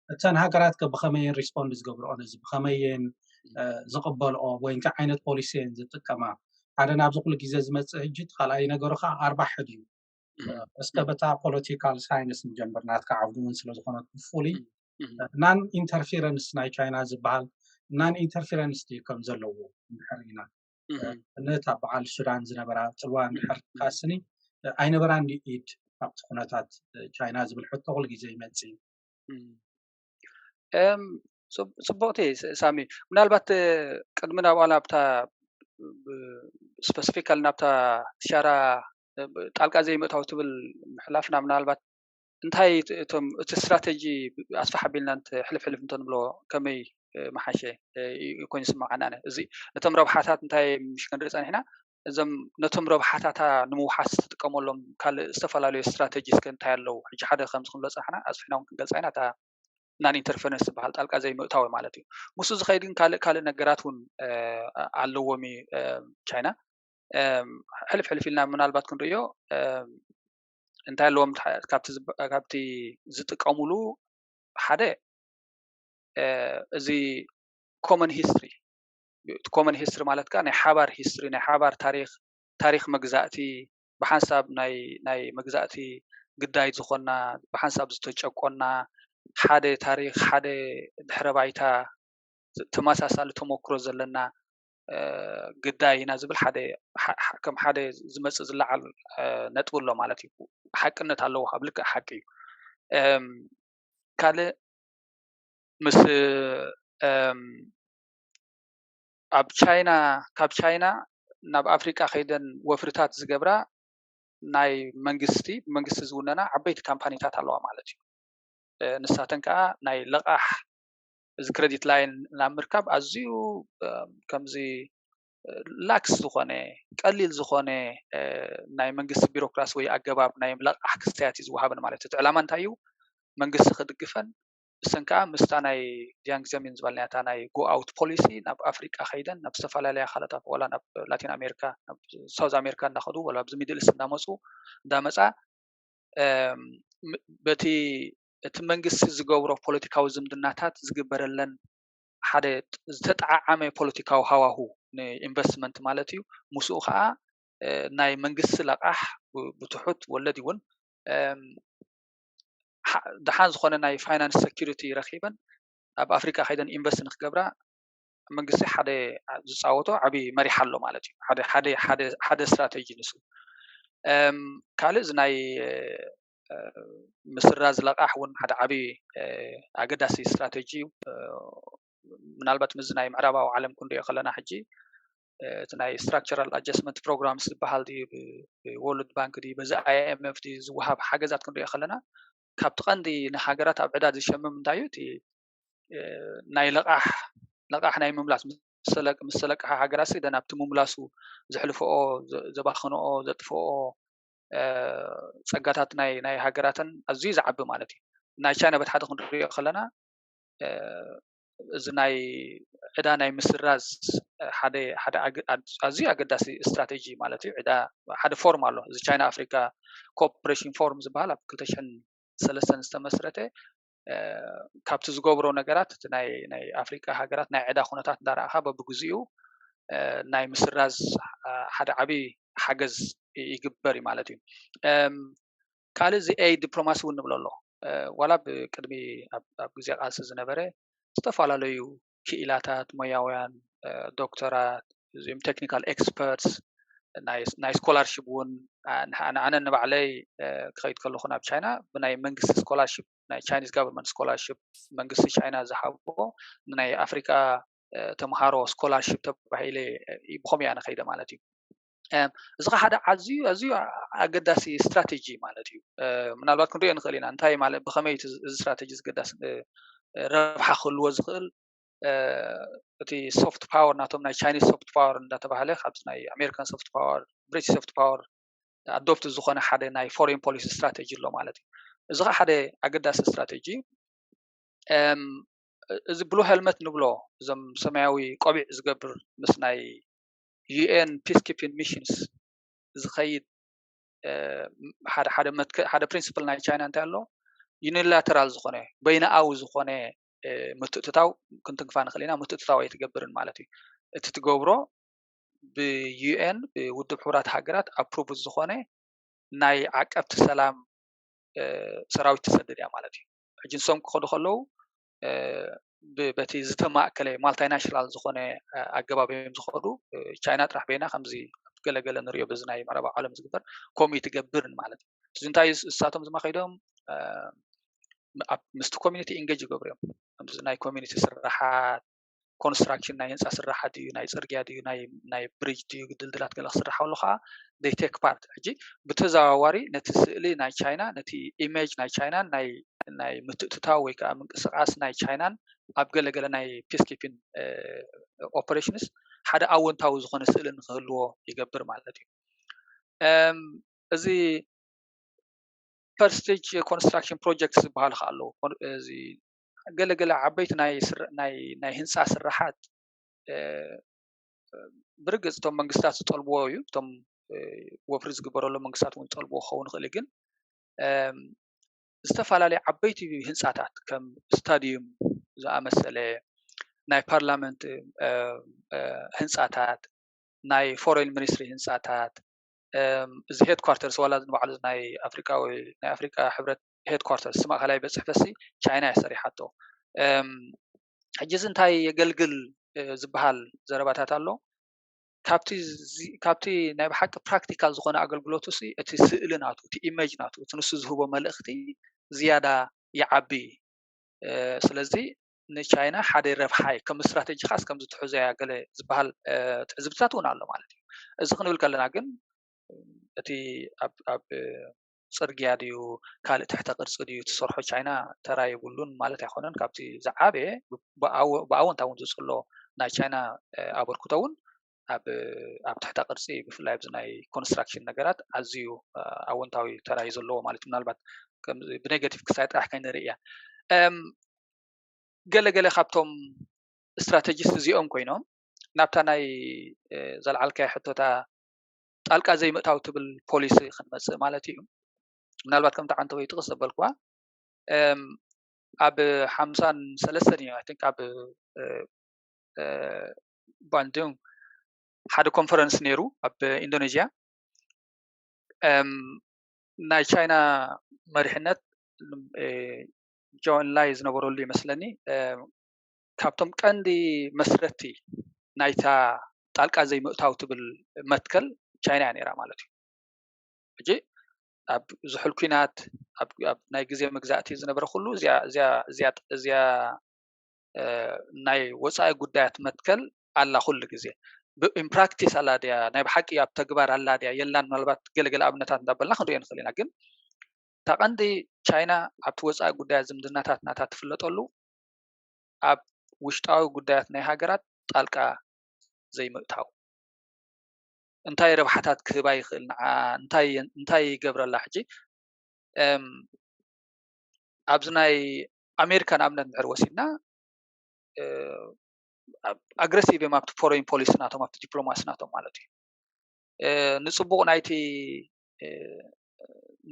እተን ሃገራት ከ ብኸመየን ሪስፖንድ ዝገብርኦ ነዚ ብኸመየን ዝቕበልኦ ወይ እንታይ ዓይነት ፖሊሲ እየን ዝጥቀማ? ሓደ ናብዚ ኩሉ ግዜ ዝመፅእ ሕጂ እቲ ካልኣይ ነገሩ ከዓ ኣርባሕ ድዩ? እስከ በታ ፖለቲካል ሳይንስ ንጀምር ናትካ ዓውዲ እውን ስለዝኾነት ብፍሉይ ናን ኢንተርፌረንስ ናይ ቻይና ዝበሃል ናን ኢንተርፌረንስ ድዩ ከም ዘለዎ እንድሕር ኢና ነታ በዓል ሱዳን ዝነበራ ፅልዋ እንድሕር ካስኒ ኣይነበራን ድዩ ኢድ ኣብቲ ኩነታት ቻይና ዝብል ሕቶ ኩሉ ግዜ ይመፅእ እዩ። ፅቡቕቲ ሳሚ፣ ምናልባት ቅድሚ ናብኣ ናብታ ስፐሲፊካል ናብታ ሻራ ጣልቃ ዘይምእታው ትብል ምሕላፍና ምናልባት እንታይ እቶም እቲ ስትራተጂ ኣስፋሕ ኣቢልና ሕልፍ ሕልፍ እንተንብሎ ከመይ መሓሸ ኮይኑ ስምዓና? እዚ ነቶም ረብሓታት እንታይ ምሽ ክንርኢ ፀኒሕና እዞም ነቶም ረብሓታታ ንምውሓስ ትጥቀመሎም ካልእ ዝተፈላለዩ ስትራተጂ እስከ እንታይ ኣለዉ? ሕጂ ሓደ ከምዚ ክንብሎ ፀናሕና ኣስፊሕና እውን ክንገልፃ ኢና እታ ናን ኢንተርፈረንስ ዝበሃል ጣልቃ ዘይምእታው ማለት እዩ። ምስኡ ዝኸይድ ግን ካልእ ካልእ ነገራት እውን ኣለዎም እዩ ቻይና። ሕልፍ ሕልፍ ኢልና ምናልባት ክንርእዮ እንታይ ኣለዎም ካብቲ ዝጥቀሙሉ ሓደ እዚ ኮመን ሂስትሪ ኮመን ሂስትሪ ማለት ከዓ ናይ ሓባር ሂስትሪ ናይ ሓባር ታሪክ ታሪክ መግዛእቲ ብሓንሳብ ናይ ናይ መግዛእቲ ግዳይ ዝኾና ብሓንሳብ ዝተጨቆና ሓደ ታሪክ ሓደ ድሕረ ባይታ ተመሳሳሊ ተመክሮ ዘለና ግዳይ ኢና ዝብል ሓደ ከም ሓደ ዝመፅእ ዝለዓል ነጥቢ ኣሎ ማለት እዩ። ሓቅነት ኣለዎ ኣብ ልክዕ ሓቂ እዩ። ካልእ ምስ ኣብ ቻይና ካብ ቻይና ናብ ኣፍሪቃ ከይደን ወፍርታት ዝገብራ ናይ መንግስቲ ብመንግስቲ ዝውነና ዓበይቲ ካምፓኒታት ኣለዋ ማለት እዩ። ንሳተን ከዓ ናይ ለቃሕ እዚ credit line ናብ ምርካብ ኣዝዩ ከምዚ ላክስ ዝኾነ ቀሊል ዝኾነ ናይ መንግስቲ ቢሮክራሲ ወይ ኣገባብ ናይ ምልቓሕ ክስተያት እዩ ዝወሃበን ማለት እዩ። እቲ ዕላማ እንታይ እዩ? መንግስቲ ክድግፈን እሰን ከዓ ምስታ ናይ ዚያንግ ዜሚን ዝበልናያ እታ ናይ go out policy ናብ ኣፍሪቃ ከይደን ናብ ዝተፈላለያ ካልኦት ዋላ ናብ ላቲን ኣሜሪካ ናብ ሳውዝ ኣሜሪካ እናኸዱ ወላ ኣብዚ ሚድል ኢስት እንዳመፁ እንዳመፃ በቲ እቲ መንግስቲ ዝገብሮ ፖለቲካዊ ዝምድናታት ዝግበረለን ሓደ ዝተጠዓዓመ ፖለቲካዊ ሃዋሁ ንኢንቨስትመንት ማለት እዩ። ምስኡ ከዓ ናይ መንግስቲ ለቃሕ ብትሑት ወለድ እውን ደሓን ዝኾነ ናይ ፋይናንስ ሰኪሪቲ ረኪበን ኣብ ኣፍሪካ ከይደን ኢንቨስት ንክገብራ መንግስቲ ሓደ ዝፃወቶ ዓብዪ መሪሕ ኣሎ ማለት እዩ። ሓደ ሓደ ሓደ ሓደ ስትራቴጂ ንሱ። ካልእ እዚ ናይ ምስራዝ ለቃሕ እውን ሓደ ዓብዪ ኣገዳሲ ስትራቴጂ እዩ። ምናልባት ምስዚ ናይ ምዕራባዊ ዓለም ክንሪኦ ከለና ሕጂ እቲ ናይ structural adjustment program ዝበሃል ድዩ ብወርልድ ባንክ ድዩ በዚ ኣይኤምኤፍ ድዩ ዝወሃብ ሓገዛት ክንሪኦ ከለና ካብቲ ቀንዲ ንሃገራት ኣብ ዕዳ ዝሸምም እንታይ እዩ እቲ ናይ ለቃሕ ለቃሕ ናይ ምምላስ ምስ ተለቀሓ ሃገራት ሲ ደን ኣብቲ ምምላሱ ዘሕልፈኦ ዘባኽንኦ ዘጥፍኦ ፀጋታት ናይ ናይ ሃገራተን ኣዝዩ ዝዓቢ ማለት እዩ። ናይ ቻይና በቲ ሓደ ክንሪኦ ከለና እዚ ናይ ዕዳ ናይ ምስራዝ ሓደ ሓደ ኣዝዩ ኣገዳሲ ስትራቴጂ ማለት እዩ። ዕዳ ሓደ ፎርም ኣሎ እዚ ቻይና ኣፍሪካ ኮኦፕሬሽን ፎርም ዝበሃል ኣብ ክልተ ሽሕን ሰለስተን ዝተመስረተ ካብቲ ዝገብሮ ነገራት እቲ ናይ ናይ ኣፍሪቃ ሃገራት ናይ ዕዳ ኩነታት እንዳረኣኻ በብግዚኡ ናይ ምስራዝ ሓደ ዓብዪ ሓገዝ ይግበር እዩ ማለት እዩ። ካልእ እዚ ኤይድ ዲፕሎማሲ እውን ንብሎ ኣሎ። ዋላ ብቅድሚ ኣብ ግዜ ቃልሲ ዝነበረ ዝተፈላለዩ ክኢላታት ሞያውያን ዶክተራት እዚኦም ቴክኒካል ኤክስፐርትስ ናይ ስኮላርሽፕ እውን ንዓነ ንባዕለይ ክኸይድ ከለኹ ናብ ቻይና ብናይ መንግስቲ ስኮላርሽፕ ናይ ቻይኒዝ ጋቨርንመንት ስኮላርሽፕ መንግስቲ ቻይና ዝሃቦ ናይ ኣፍሪካ ተምሃሮ ስኮላርሽፕ ተባሂለ ብኸምኡ እያ ንኸይደ ማለት እዩ። እዚ ከዓ ሓደ ኣዝዩ ኣዝዩ ኣገዳሲ ስትራቴጂ ማለት እዩ። ምናልባት ክንሪኦ ንኽእል ኢና እንታይ ማለት ብኸመይ እዚ ስትራቴጂ ዝገዳስ ረብሓ ክህልዎ ዝኽእል እቲ ሶፍት ፓወር ናቶም ናይ ቻይኒዝ ሶፍት ፓወር እንዳተባሃለ ካብዚ ናይ ኣሜሪካን ሶፍት ፓወር ብሪቲሽ ሶፍት ፓወር ኣዶፕት ዝኾነ ሓደ ናይ ፎሬን ፖሊሲ ስትራቴጂ ኣሎ ማለት እዩ። እዚ ከዓ ሓደ ኣገዳሲ ስትራቴጂ እዚ ብሉ ሄልመት ንብሎ እዞም ሰማያዊ ቆቢዕ ዝገብር ምስ ናይ ዩኤን ፒስኪፒንግ ሚሽንስ ዝኸይድ ሓደ ሓደ ፕሪንስፕል ናይ ቻይና እንታይ ኣሎ ዩኒላተራል ዝኾነ በይናኣዊ ዝኾነ ምትእትታው ክንትንክፋ ንኽእል ኢና። ምትእትታው ኣይትገብርን ማለት እዩ። እቲ ትገብሮ ብዩኤን ብውድብ ሕቡራት ሃገራት ኣፕሩቭ ዝኾነ ናይ ዓቀብቲ ሰላም ሰራዊት ትሰድድ እያ ማለት እዩ። ሕጂ ንሶም ክኸዱ ከለዉ በቲ ዝተማእከለ ማልታይናሽናል ዝኾነ ኣገባብ እዮም ዝኸዱ። ቻይና ጥራሕ በይና ከምዚ ገለገለ ንሪኦ በዚ ናይ ምዕራባዊ ዓለም ዝግበር ከምኡ ትገብርን ማለት እዩ። እዚ እንታይ እሳቶም ዝማ ከይዶም ምስቲ ኮሚኒቲ ኢንጌጅ ይገብሩ እዮም። ከምዚ ናይ ኮሚኒቲ ስራሓት ኮንስትራክሽን ናይ ህንፃ ስራሓት ድዩ ናይ ፅርግያ ድዩ ናይ ብሪጅ ድዩ ድልድላት ገለ ክስራሕ ከሎ ከዓ they take part ሕጂ ብተዘዋዋሪ ነቲ ስእሊ ናይ ቻይና ነቲ ኢሜጅ ናይ ቻይናን ናይ ናይ ምትእትታው ወይ ከዓ ምንቅስቃስ ናይ ቻይናን ኣብ ገለገለ ናይ ፒስኪፒን ኦፐሬሽንስ ሓደ ኣወንታዊ ዝኾነ ስእሊ ንክህልዎ ይገብር ማለት እዩ። እዚ ፐርስቴጅ ኮንስትራክሽን ፕሮጀክት ዝበሃሉ ከዓ ኣለዉ። እዚ ገለገለ ዓበይቲ ናይ ህንፃ ስራሓት ብርግፅ እቶም መንግስታት ዝጠልብዎ እዩ። እቶም ወፍሪ ዝግበረሎም መንግስታት እውን ዝጠልብዎ ክኸውን ይኽእል እዩ። ግን ዝተፈላለዩ ዓበይቲ ህንፃታት ከም ስታዲዩም ዝኣመሰለ ናይ ፓርላመንት ህንፃታት ናይ ፎሬን ሚኒስትሪ ህንፃታት እዚ ሄድኳርተርስ ዋላ ንባዕሉ ናይ ኣፍሪቃዊ ናይ ኣፍሪቃ ሕብረት ሄድኳርተርስ ማእኸላይ ቤት ፅሕፈትሲ ቻይና እያ ሰሪሓቶ። ሕጂ እዚ እንታይ የገልግል ዝበሃል ዘረባታት ኣሎ። ካብቲ ናይ ብሓቂ ፕራክቲካል ዝኾነ ኣገልግሎቱ ሲ እቲ ስእሊ ናቱ እቲ ኢሜጅ ናቱ እቲ ንሱ ዝህቦ መልእኽቲ ዝያዳ ይዓቢ። ስለዚ ንቻይና ሓደ ረብሓ እዩ ከም ስትራቴጂ ካስ ከም ዝትሕዞ እያ ገለ ዝበሃል ትዕዝብትታት እውን ኣሎ ማለት እዩ። እዚ ክንብል ከለና ግን እቲ ኣብ ጽርግያ ድዩ ካልእ ትሕተ ቅርጺ ድዩ ትሰርሖ ቻይና ተራ የብሉን ማለት ኣይኮነን። ካብቲ ዝዓበየ ብኣወንታ እውን ዝጽሎ ናይ ቻይና ኣበርክቶ እውን ኣብ ኣብ ትሕተ ቅርጺ ብፍላይ ኣብዚ ናይ ኮንስትራክሽን ነገራት ኣዝዩ ኣወንታዊ ተራ እዩ ዘለዎ ማለት እዩ። ምናልባት ብኔጋቲቭ ክሳይ ጥራሕ ከይንርኢ እያ። ገለገለ ካብቶም ስትራተጂስት እዚኦም ኮይኖም ናብታ ናይ ዘልዓልካዮ ሕቶታ ጣልቃ ዘይምእታው ትብል ፖሊሲ ክንመጽእ ማለት እዩ። ምናልባት ከምቲ ዓንተወይ ጥቕስ ዘበልኩዋ ኣብ ሓምሳን ሰለስተን እዩ ቲንክ ኣብ ባንዱንግ ሓደ ኮንፈረንስ ነይሩ ኣብ ኢንዶኔዥያ። ናይ ቻይና መሪሕነት ጆን ላይ ዝነበረሉ ይመስለኒ። ካብቶም ቀንዲ መስረቲ ናይታ ጣልቃ ዘይምእታው ትብል መትከል ቻይና እያ ነይራ ማለት እዩ። ሕጂ ኣብ ዝሑል ኲናት ኣብ ናይ ግዜ መግዛእቲ ዝነበረ ኩሉ እዚኣ ናይ ወፃኢ ጉዳያት መትከል ኣላ ኩሉ ግዜ። ኢን ፕራክቲስ ኣላ ድያ፣ ናይ ብሓቂ ኣብ ተግባር ኣላ ድያ የላን፣ ምናልባት ገለገለ ኣብነታት እንዳበልና ክንሪኦ ንኽእል ኢና። ግን እታ ቀንዲ ቻይና ኣብቲ ወፃኢ ጉዳያት ዝምድናታት ናታ ትፍለጠሉ ኣብ ውሽጣዊ ጉዳያት ናይ ሃገራት ጣልቃ ዘይምእታው። እንታይ ረብሓታት ክህባ ይኽእል ንዓ? እንታይ ይገብረላ? ሕጂ ኣብዚ ናይ ኣሜሪካ ንኣብነት እንድሕር ወሲድና ኣግረሲቭ እዮም ኣብቲ ፎሬን ፖሊሲ ናቶም፣ ኣብቲ ዲፕሎማሲ ናቶም ማለት እዩ። ንፅቡቕ ናይቲ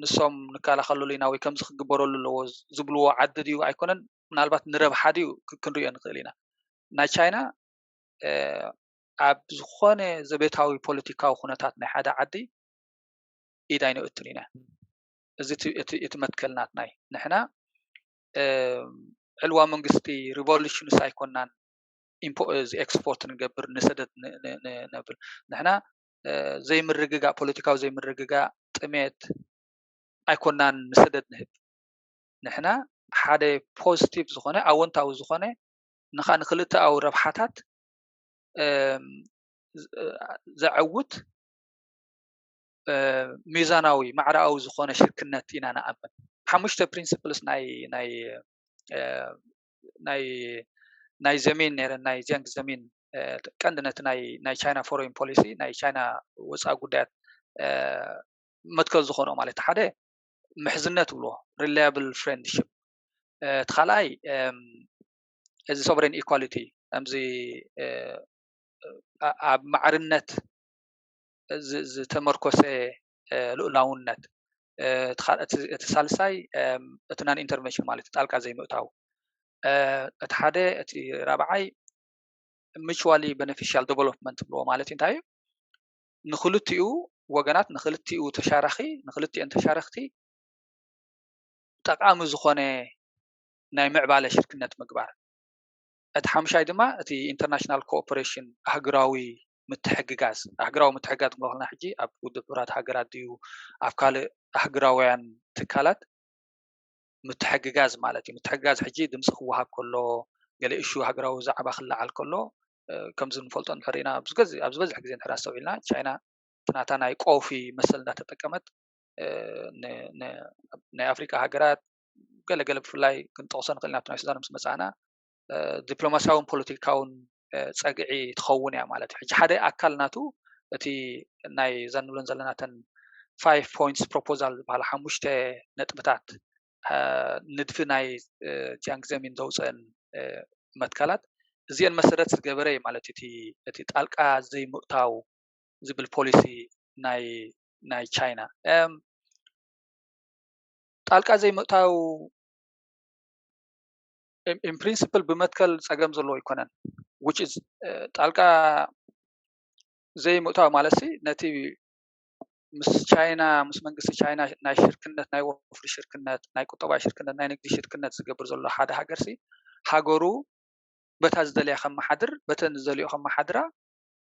ንሶም ንከላኸለሉ ኢና ወይ ከምዚ ክግበረሉ ኣለዎ ዝብልዎ ዓዲ ድዩ ኣይኮነን፣ ምናልባት ንረብሓ ድዩ ክንሪኦ ንኽእል ኢና። ናይ ቻይና ኣብ ዝኾነ ዘቤታዊ ፖለቲካዊ ኩነታት ናይ ሓደ ዓዲ ኢድ ኣይነእቱን ኢና። እዚ እቲ መትከል ናትናይ። ንሕና ዕልዋ መንግስቲ ሪቮሉሽንስ ኣይኮናን ኤክስፖርት ንገብር ንሰደድ ነብል። ንሕና ዘይምርግጋእ፣ ፖለቲካዊ ዘይምርግጋእ፣ ጥሜት ኣይኮናን ንሰደድ ንህብ። ንሕና ሓደ ፖዚቲቭ ዝኾነ ኣወንታዊ ዝኾነ ንኻ ንክልተኣዊ ረብሓታት ዘዐውት ሚዛናዊ ማዕረኣዊ ዝኾነ ሽርክነት ኢና ንኣምን። ሓሙሽተ ፕሪንስፕልስ ናይ ናይ ናይ ናይ ዘሚን ነይረን ናይ ዚያንግ ዘሚን ቀንዲ ነቲ ናይ ናይ ቻይና ፎሬን ፖሊሲ ናይ ቻይና ወፃኢ ጉዳያት መትከል ዝኾነኦ ማለት ሓደ ምሕዝነት ብሎ ሪላያብል ፍሬንድሽፕ፣ እቲ ካልኣይ እዚ ሶቨሬን ኢኳሊቲ ከምዚ ኣብ ማዕርነት ዝተመርኮሰ ልኡላውነት፣ እቲ ሳልሳይ እቲ ናን ኢንተርቨንሽን ማለት ጣልቃ ዘይምእታው፣ እቲ ሓደ እቲ ራብዓይ ሚቹዋሊ ቤኔፊሻል ዴቨሎፕመንት ብልዎ ማለት እንታይ እዩ? ንክልቲኡ ወገናት ንክልቲኡ ተሻራኺ ንክልቲኦን ተሻረኽቲ ጠቃሚ ዝኾነ ናይ ምዕባለ ሽርክነት ምግባር። እቲ ሓምሻይ ድማ እቲ ኢንተርናሽናል ኮኦፐሬሽን ኣህግራዊ ምትሕግጋዝ ኣህግራዊ ምትሕግጋዝ ንበክልና ሕጂ ኣብ ውድብ ሕቡራት ሃገራት ድዩ ኣብ ካልእ ኣህግራውያን ትካላት ምትሕግጋዝ ማለት እዩ። ምትሕግጋዝ ሕጂ ድምፂ ክወሃብ ከሎ ገለ እሹ ሃገራዊ ዛዕባ ክለዓል ከሎ ከምዚ ንፈልጦ ንሕርኢና ኣብ ዝበዝሕ ግዜ ንሕር ኣስተውዒልና ቻይና ትናታ ናይ ቆፊ መሰል እንዳተጠቀመት ናይ ኣፍሪካ ሃገራት ገለገለ ብፍላይ ክንጠቕሶ ንኽእል ኢና ናይ ሱዳን ምስ መፃእና ዲፕሎማሲያውን ፖለቲካውን ፀግዒ ትኸውን እያ ማለት እዩ። ሕጂ ሓደ ኣካል ናቱ እቲ ናይ እዛ ንብለን ዘለናተን ፋይቭ ፖይንትስ ፕሮፖዛል ዝበሃላ ሓሙሽተ ነጥብታት ንድፊ ናይ ጂያንግ ዘሚን ዘውፅአን መትከላት እዚአን መሰረት ዝገበረ እዩ ማለት እቲ ጣልቃ ዘይምእታው ዝብል ፖሊሲ ናይ ናይ ቻይና። ጣልቃ ዘይምእታው ኢን ፕሪንስፕል ብመትከል ፀገም ዘለዎ ኣይኮነን። ጣልቃ ዘይምእታው ማለት ነቲ ምስ ቻይና ምስ መንግስቲ ቻይና ናይ ሽርክነት ናይ ወፍሪ ሽርክነት ናይ ቁጠባዊ ሽርክነት ናይ ንግዲ ሽርክነት ዝገብር ዘሎ ሓደ ሃገር ሲ ሃገሩ በታ ዝደልያ ከመሓድር በተን ዝደልዮ ከመሓድራ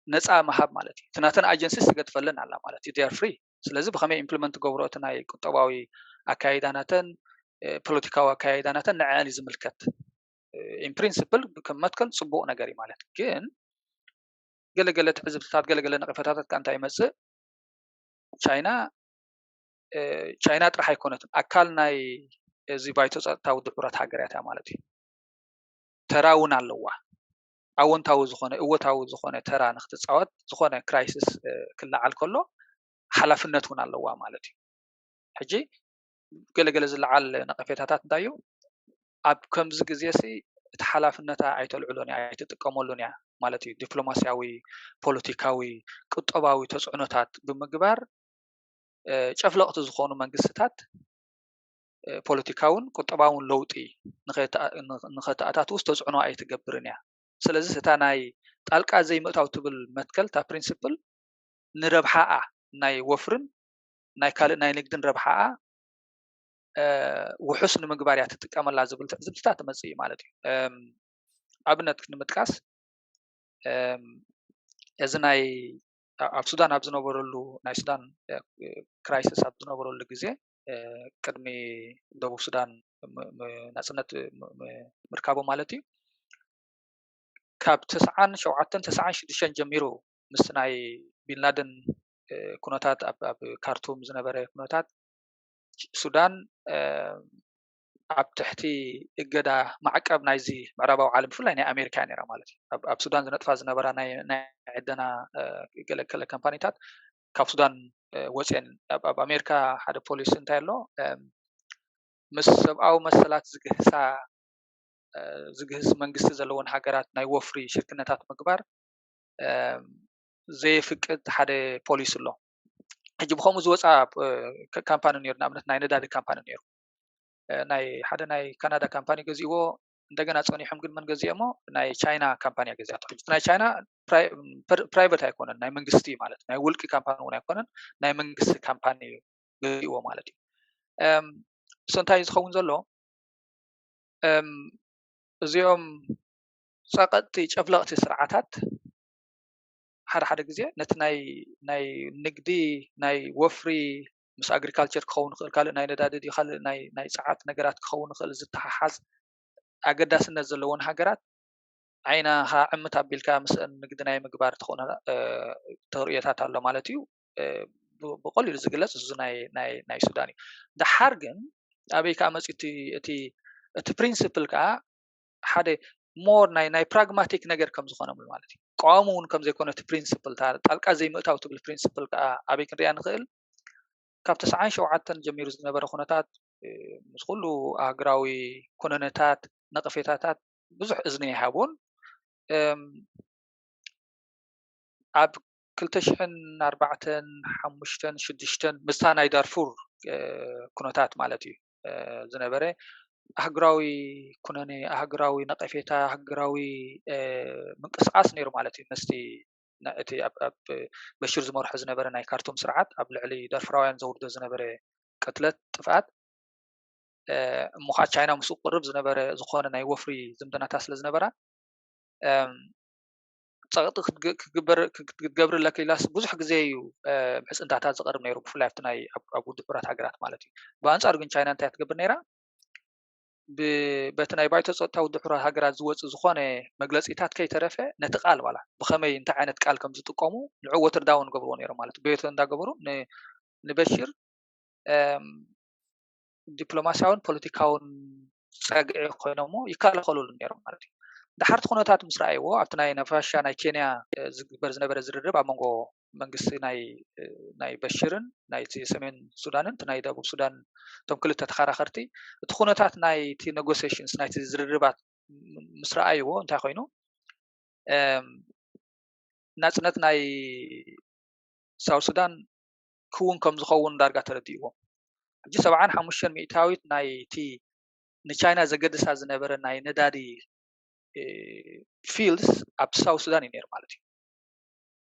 ነፃ ምሃብ ማለት እዩ። እቲ ናተን ኣጀንሲስ ትገድፈለን ኣላ ማለት እዩ። They are free። ስለዚ ብኸመይ ኢምፕሊመንት ገብሮ እቲ ናይ ቁጠባዊ ኣካይዳናተን ፖለቲካዊ ኣካይዳናተን ንዐን እዩ ዝምልከት። ኢን ፕሪንስፕል ከም መትከል ፅቡቕ ነገር እዩ ማለት ግን ገለገለ ትዕዝብትታት ገለገለ ነቐፈታታት ከ እንታይ ይመፅእ? ቻይና ቻይና ጥራሕ ኣይኮነትን ኣካል ናይ እዚ ባይቶ ጸጥታ ውድብ ሕቡራት ሃገራት እያ ማለት እዩ። ተራ እውን ኣለዋ። ኣወንታዊ ዝኾነ እወታዊ ዝኾነ ተራ ንክትፃወት ዝኾነ ክራይሲስ ክለዓል ከሎ ሓላፍነት እውን ኣለዋ ማለት እዩ። ሕጂ ገለገለ ዝለዓል ነቐፌታታት እንታይ እዩ? ኣብ ከምዚ ግዜ ሲ እቲ ሓላፍነታ ኣይተልዕሎን እያ ኣይትጥቀመሉን እያ ማለት እዩ። ዲፕሎማሲያዊ፣ ፖለቲካዊ፣ ቁጠባዊ ተፅዕኖታት ብምግባር ጨፍለቕቲ ዝኾኑ መንግስትታት ፖለቲካውን ቁጠባውን ለውጢ ንኸተኣታትውስ ተፅዕኖ ኣይትገብርን እያ። ስለዚ እታ ናይ ጣልቃ ዘይምእታው ትብል መትከል እታ ፕሪንስፕል ንረብሓኣ ናይ ወፍርን ናይ ካልእ ናይ ንግድን ረብሓኣ ውሑስ ንምግባር እያ ትጥቀመላ ዝብል ትዕዝብትታት ትመፅእ እዩ ማለት እዩ። ኣብነት ክንምጥቃስ እዚ ናይ ኣብ ሱዳን ኣብ ዝነበረሉ ናይ ሱዳን ክራይሲስ ኣብ ዝነበረሉ ግዜ ቅድሚ ደቡብ ሱዳን ናፅነት ምርካቡ ማለት እዩ። ካብ ተስዓን ሸውዓተን ተስዓን ሽዱሽተን ጀሚሩ ምስ ናይ ቢንላደን ኩነታት ኣብ ካርቱም ዝነበረ ኩነታት ሱዳን ኣብ ትሕቲ እገዳ ማዕቀብ ናይዚ ምዕራባዊ ዓለም ብፍላይ ናይ ኣሜሪካ እያ ነራ ማለት እዩ። ኣብ ሱዳን ዝነጥፋ ዝነበራ ናይ ዕደና ገለገለ ካምፓኒታት ካብ ሱዳን ወፅየን። ኣብ ኣሜሪካ ሓደ ፖሊሲ እንታይ ኣሎ? ምስ ሰብኣዊ መሰላት ዝግህሳ ዝግህስ መንግስቲ ዘለወን ሃገራት ናይ ወፍሪ ሽርክነታት ምግባር ዘየፍቅድ ሓደ ፖሊሲ ኣሎ። ሕጂ ብከምኡ ዝወፃ ካምፓኒ ነይሩ፣ ንኣብነት ናይ ነዳዲ ካምፓኒ ነይሩ። ናይ ሓደ ናይ ካናዳ ካምፓኒ ገዚእዎ፣ እንደገና ፀኒሖም ግን መን ገዚኦሞ? ናይ ቻይና ካምፓኒ ገዚኣቶ። ናይ ቻይና ፕራይቬት ኣይኮነን፣ ናይ መንግስቲ ማለት ናይ ውልቂ ካምፓኒ እውን ኣይኮነን፣ ናይ መንግስቲ ካምፓኒ ገዚእዎ ማለት እዩ። እሱ እንታይ ዝኸውን ዘሎ እዚኦም ፀቐጥቲ ጨፍለቕቲ ስርዓታት ሓደ ሓደ ግዜ ነቲ ናይ ናይ ንግዲ ናይ ወፍሪ ምስ ኣግሪካልቸር ክኸውን ይኽእል፣ ካልእ ናይ ነዳዲ ድዩ ካልእ ናይ ናይ ጸዓት ነገራት ክኸውን ይኽእል ዝተሓሓዝ ኣገዳስነት ዘለዎን ሃገራት ዓይና ካ ዕምት ኣቢልካ ምስአን ንግዲ ናይ ምግባር ተኾነ ተርእዮታት ኣሎ ማለት እዩ። ብቐሊሉ ዝግለጽ እዚ ናይ ሱዳን እዩ። ደሓር ግን ኣበይ ከዓ መፅኡ እቲ እቲ ፕሪንስፕል ከዓ ሓደ ሞር ናይ ናይ ፕራግማቲክ ነገር ከም ዝኾነ ማለት እዩ። ቀዋሙ እውን ከም ዘይኮነ እቲ ፕሪንስፕል ጣልቃ ዘይምእታው ትብል ፕሪንስፕል ከዓ ኣበይ ክንሪኣ ንኽእል? ካብ ተስዓን ሸውዓተን ጀሚሩ ዝነበረ ኩነታት ምስ ኩሉ ኣህግራዊ ኩነነታት ነቐፌታታት ብዙሕ እዝኒ ይሃቡን ኣብ ክልተ ሽሕን ኣርባዕተን ሓሙሽተን ሽዱሽተን ምስታ ናይ ዳርፉር ኩነታት ማለት እዩ ዝነበረ ኣህግራዊ ኩነኔ ኣህግራዊ ነቐፌታ ኣህግራዊ ምንቅስቃስ ነይሩ ማለት እዩ። ምስቲ እቲ ኣብ በሽር ዝመርሖ ዝነበረ ናይ ካርቱም ስርዓት ኣብ ልዕሊ ዳርፉራውያን ዘውርዶ ዝነበረ ቅትለት ጥፍኣት እሞ ከዓ ቻይና ምስኡ ቅርብ ዝነበረ ዝኾነ ናይ ወፍሪ ዝምድናታት ስለ ዝነበራ ጸቕጢ ክትገብር ኣለካ ኢላስ ብዙሕ ግዜ እዩ ምሕፅንታታት ዝቐርብ ነይሩ። ብፍላይ ኣብቲ ናይ ኣብ ውድብ ሕቡራት ሃገራት ማለት እዩ። ብኣንጻሩ ግን ቻይና እንታይ ትገብር ነይራ? በቲ ናይ ባይቶ ጸጥታ ውድብ ሕቡራት ሃገራት ዝወፅእ ዝኾነ መግለፂታት ከይተረፈ ነቲ ቃል ዋላ ብኸመይ እንታይ ዓይነት ቃል ከም ዝጥቀሙ ንዑ ወትርዳውን ገብርዎ ነይሮም ማለት እዩ። በየቶ እንዳገበሩ ንበሽር ዲፕሎማሲያውን ፖለቲካውን ፀግዒ ኮይኖሞ ይከላኸሉሉ ነይሮም ማለት እዩ። ደሓርቲ ኩነታት ምስ ረኣይዎ ኣብቲ ናይ ነፋሻ ናይ ኬንያ ዝግበር ዝነበረ ዝርርብ ኣብ መንጎ መንግስቲ ናይ ናይ በሽርን ናይ ሰሜን ሱዳንን እቲ ናይ ደቡብ ሱዳን እቶም ክልተ ተኸራኸርቲ እቲ ኩነታት ናይቲ ኔጎሲሽንስ ናይቲ ዝርርባት ምስ ረኣይዎ እንታይ ኮይኑ ናፅነት ናይ ሳውት ሱዳን ክውን ከም ዝኸውን ዳርጋ ተረዲእዎም። ሕጂ ሰብዓን ሓሙሽተን ሚእታዊት ናይቲ ንቻይና ዘገድሳ ዝነበረ ናይ ነዳዲ ፊልድስ ኣብ ሳውት ሱዳን እዩ ነይሩ ማለት እዩ።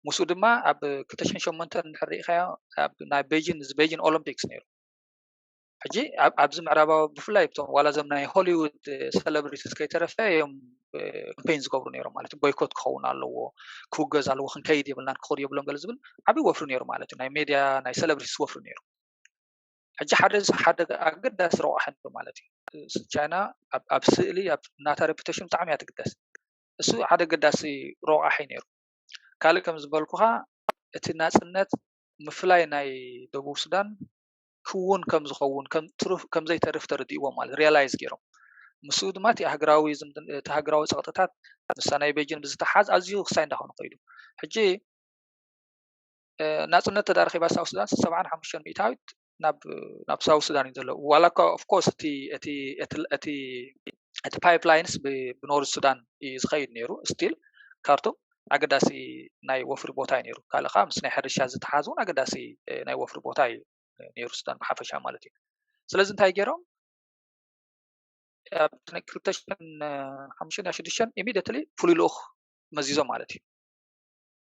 ምስኡ ድማ ኣብ ክልተ ሽሕን ሸሞንተን እንድሕር ርኢኻዮ ኣብ ናይ ቤጂን ቤጂን ኦሎምፒክስ ነይሩ። ሕጂ ኣብዚ ምዕራባዊ ብፍላይ እቶም ዋላ እዞም ናይ ሆሊውድ ሰለብሪቲስ ከይተረፈ እዮም ካምፔን ዝገብሩ ነይሮም ማለት እዩ። ቦይኮት ክኸውን ኣለዎ፣ ክውገዝ ኣለዎ፣ ክንከይድ የብልናን ክኸዱ የብሎም ገለ ዝብል ዓብዪ ወፍሪ ነይሩ ማለት እዩ። ናይ ሜድያ ናይ ሰለብሪቲስ ወፍሪ ነይሩ። ሕጂ ሓደ ሓደ ኣገዳሲ ረቋሒ ነይሩ ማለት እዩ። ቻይና ኣብ ስእሊ ናታ ሬፑቴሽን ብጣዕሚ እያ ትግደስ። እሱ ሓደ ኣገዳሲ ረቋሒ ነይሩ። ካልእ ከም ዝበልኩኻ እቲ ናፅነት ምፍላይ ናይ ደቡብ ሱዳን ክውን ከም ዝኸውን ከም ዘይተርፍ ተረዲእዎም ማለት realize ገይሮም። ምስኡ ድማ እቲ ሃገራዊ እቲ ሃገራዊ ፀቕጥታት ምስታ ናይ ቤጂን ብዝተሓዝ ኣዝዩ ክሳይ እንዳኾነ ከይዱ። ሕጂ ናፅነት ተዳረኺባ ሳውት ሱዳን ሰብዓን ሓሙሽተን ሚእታዊት ናብ ሳውት ሱዳን እዩ ዘሎ። ዋላ እኳ of course እቲ ፓይፕላይንስ ብኖርዝ ሱዳን እዩ ዝኸይድ ነይሩ። ስቲል ካርቱም ኣገዳሲ ናይ ወፍሪ ቦታ እዩ ነይሩ። ካልእ ከዓ ምስ ናይ ሕርሻ ዝተሓዝ እውን ኣገዳሲ ናይ ወፍሪ ቦታ እዩ ነይሩ ሱዳን ብሓፈሻ ማለት እዩ። ስለዚ እንታይ ገይሮም ኣብ ክልተ ሽሕን ሓሙሽተን ሽዱሽተን ኢሚዲየትሊ ፍሉይ ልኡኽ መዚዞም ማለት እዩ።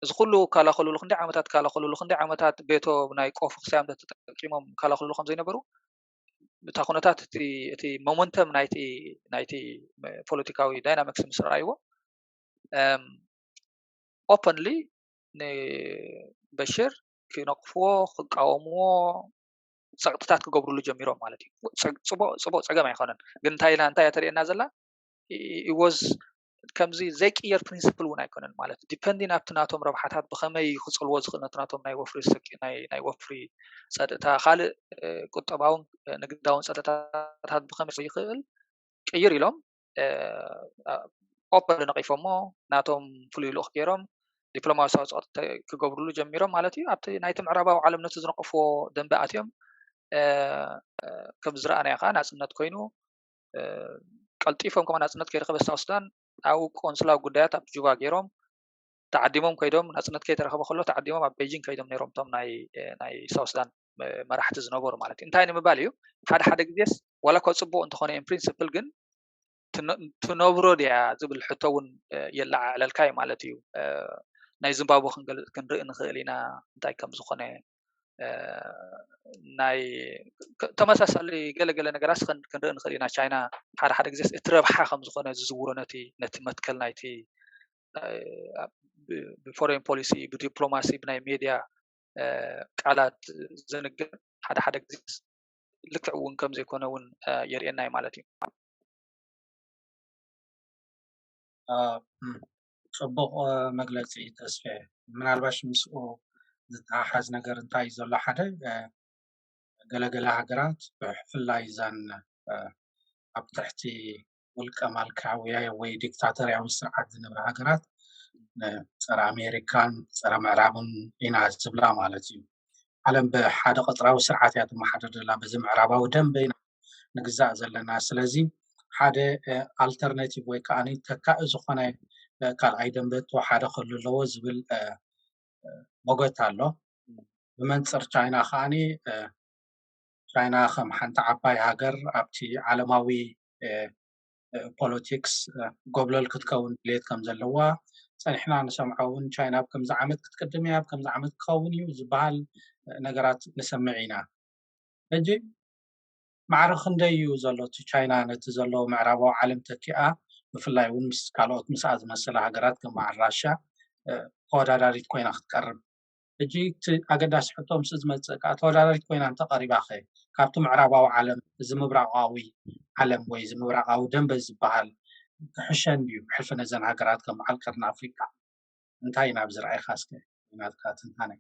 እዚ ኩሉ ካላኸሉሉ ክንደይ ዓመታት ካላኸሉሉ ክንደይ ዓመታት ቤቶ ናይ ቆፎ ክሳዮም ተጠቂሞም ካላኸሉሉ ከም ዘይነበሩ እታ ኩነታት እቲ ሞመንተም ናይቲ ናይቲ ፖለቲካዊ ዳይናሚክስ ምስ ረኣይዎ ኦፐንሊ ንበሽር ክነቕፍዎ ክቃወምዎ ፀቕጥታት ክገብሩሉ ጀሚሮም ማለት እዩ። ፅቡቅ ፀገም ኣይኮነን፣ ግን እንታይ ኢላ እንታይ እያ ተርእየና ዘላ ወዝ ከምዚ ዘይቅየር ፕሪንስፕል እውን ኣይኮነን ማለት ዲፐንዲን ኣብቲ ናቶም ረብሓታት ብከመይ ክፅልዎ ዝኽእል ነቲ ናቶም ናይ ወፍሪ ናይ ወፍሪ ፀጥታ ካልእ ቁጠባውን ንግዳውን ፀጥታታት ብከመይ ይኽእል ቅይር ኢሎም ኦፐን ነቂፎሞ ናቶም ፍሉይ ልኡኽ ገይሮም ዲፕሎማሲያዊ ፀቕጢ ክገብሩሉ ጀሚሮም ማለት እዩ። ኣብቲ ናይቲ ምዕራባዊ ዓለም ነቲ ዝነቐፍዎ ደንበ ኣትዮም ከም ዝረኣናዮ ከዓ ናፅነት ኮይኑ ቀልጢፎም ከማ ናፅነት ከይረኸበ ሳውት ሱዳን ኣብኡ ቆንስላዊ ጉዳያት ኣብ ጁባ ገይሮም ተዓዲሞም ከይዶም ናፅነት ከይተረኸበ ከሎ ተዓዲሞም ኣብ ቤጂንግ ከይዶም ነይሮም እቶም ናይ ሳውት ሱዳን መራሕቲ ዝነበሩ ማለት እዩ። እንታይ ንምባል እዩ ሓደ ሓደ ግዜስ ዋላ እኳ ፅቡቅ እንተኾነ in principle ግን ትነብሮ ድያ ዝብል ሕቶ እውን የለዓዕለልካ እዩ ማለት እዩ። ናይ ዚምባብወ ክንርኢ ንኽእል ኢና እንታይ ከም ዝኾነ ናይ ተመሳሳሊ ገለገለ ነገራት ክንርኢ ንኽእል ኢና። ቻይና ሓደ ሓደ ግዜ እቲ ረብሓ ከም ዝኾነ ዝዝውሮ ነቲ ነቲ መትከል ናይቲ ብፎሬን ፖሊሲ ብዲፕሎማሲ ብናይ ሜድያ ቃላት ዝንገር ሓደ ሓደ ግዜ ልክዕ እውን ከም ዘይኮነ እውን የርእየና እዩ ማለት እዩ። ፅቡቕ መግለፂ ተስፌ። ምናልባሽ ምስኡ ዝተሓሓዝ ነገር እንታይ እዩ ዘሎ ሓደ ገለገለ ሃገራት ብፍላይ እዘን ኣብ ትሕቲ ውልቀ ማልካዊ ወይ ዲክታተርያዊ ስርዓት ዝነብራ ሃገራት ንፀረ ኣሜሪካን ፀረ ምዕራብን ኢና ዝብላ ማለት እዩ። ዓለም ብሓደ ቀፅራዊ ስርዓት እያ ትመሓደር ዘላ። በዚ ምዕራባዊ ደንበ ኢና ንግዛእ ዘለና። ስለዚ ሓደ ኣልተርናቲቭ ወይ ከዓ ተካኢ ዝኾነ ካልኣይ ደንበ ተወሓደ ክህሉ ኣለዎ ዝብል ሞገት ኣሎ። ብመንፅር ቻይና ከዓኒ ቻይና ከም ሓንቲ ዓባይ ሃገር ኣብቲ ዓለማዊ ፖለቲክስ ጎብለል ክትከውን ድሌት ከም ዘለዋ ፀኒሕና ንሰምዖ እውን ቻይና ኣብ ከምዚ ዓመት ክትቅድም እያ ኣብ ከምዚ ዓመት ክኸውን እዩ ዝበሃል ነገራት ንሰምዕ ኢና። ሕጂ ማዕረ ክንደይ እዩ ዘሎ እቲ ቻይና ነቲ ዘሎ ምዕራባዊ ዓለም ተኪኣ ብፍላይ እውን ምስ ካልኦት ምስኣ ዝመሰላ ሃገራት ከም በዓል ራሻ ተወዳዳሪት ኮይና ክትቀርብ ሕጂ እቲ ኣገዳሲ ሕቶ ምስ ዝመፅእ ከዓ ተወዳዳሪት ኮይና እንተቀሪባ ከ ካብቲ ምዕራባዊ ዓለም እዚ ምብራቃዊ ዓለም ወይ እዚ ምብራቃዊ ደንበ ዝበሃል ክሕሸን ድዩ ብሕልፊ ነዘን ሃገራት ከም በዓል ቀርኒ ኣፍሪካ እንታይ ኢና ኣብዚ ረኣይካ እስከ ናትካ ትንታነ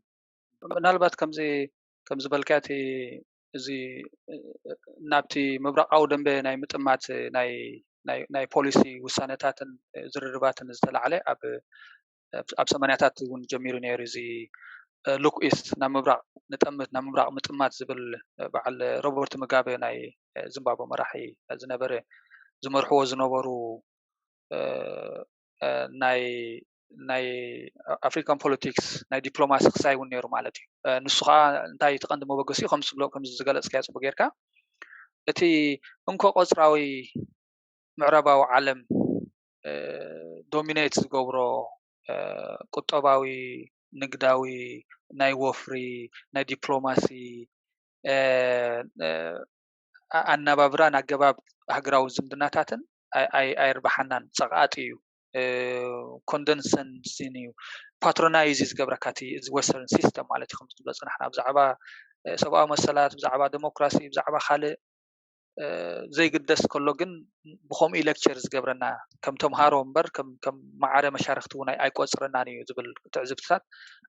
ምናልባት ከምዚ ከምዚ በልካያ እቲ እዚ ናብቲ ምብራቃዊ ደንበ ናይ ምጥማት ናይ ፖሊሲ ውሳነታትን ዝርርባትን ዝተላዕለ ኣብ ኣብ ሰማንያታት እውን ጀሚሩ ነይሩ እዚ ሉክ ኢስት ናብ ምብራቅ ንጠምት ናብ ምብራቅ ምጥማት ዝብል በዓል ሮበርት ምጋበ ናይ ዚምባብወ መራሒ ዝነበረ ዝመርሕዎ ዝነበሩ ናይ ናይ ኣፍሪካን ፖለቲክስ ናይ ዲፕሎማሲ ክሳይ እውን ነይሩ ማለት እዩ። ንሱ ከዓ እንታይ እቲ ቀንዲ መበገሲኡ ከም ዝብሎ ከም ዝገለፅካዮ ፅቡቅ ጌርካ እቲ እንኮ ቆፅራዊ ምዕራባዊ ዓለም ዶሚኔት ዝገብሮ ቁጠባዊ፣ ንግዳዊ፣ ናይ ወፍሪ፣ ናይ ዲፕሎማሲ ኣናባብራን ኣገባብ ሃገራዊ ዝምድናታትን ኣይርባሓናን፣ ፀቕኣጢ እዩ፣ ኮንደንሰንሲን እዩ፣ ፓትሮናይዝ እዩ ዝገብረካ እቲ እዚ ወስተርን ሲስተም ማለት እዩ። ከምዚ ንብሎ ፅናሕና ብዛዕባ ሰብኣዊ መሰላት፣ ብዛዕባ ዴሞክራሲ፣ ብዛዕባ ካልእ ዘይግደስ ከሎ ግን ብከምኡ lecture ዝገብረና ከም ተምሃሮ እምበር ከም ማዕረ መሻርክቲ እውን ኣይቆፅረናን እዩ ዝብል ትዕዝብትታት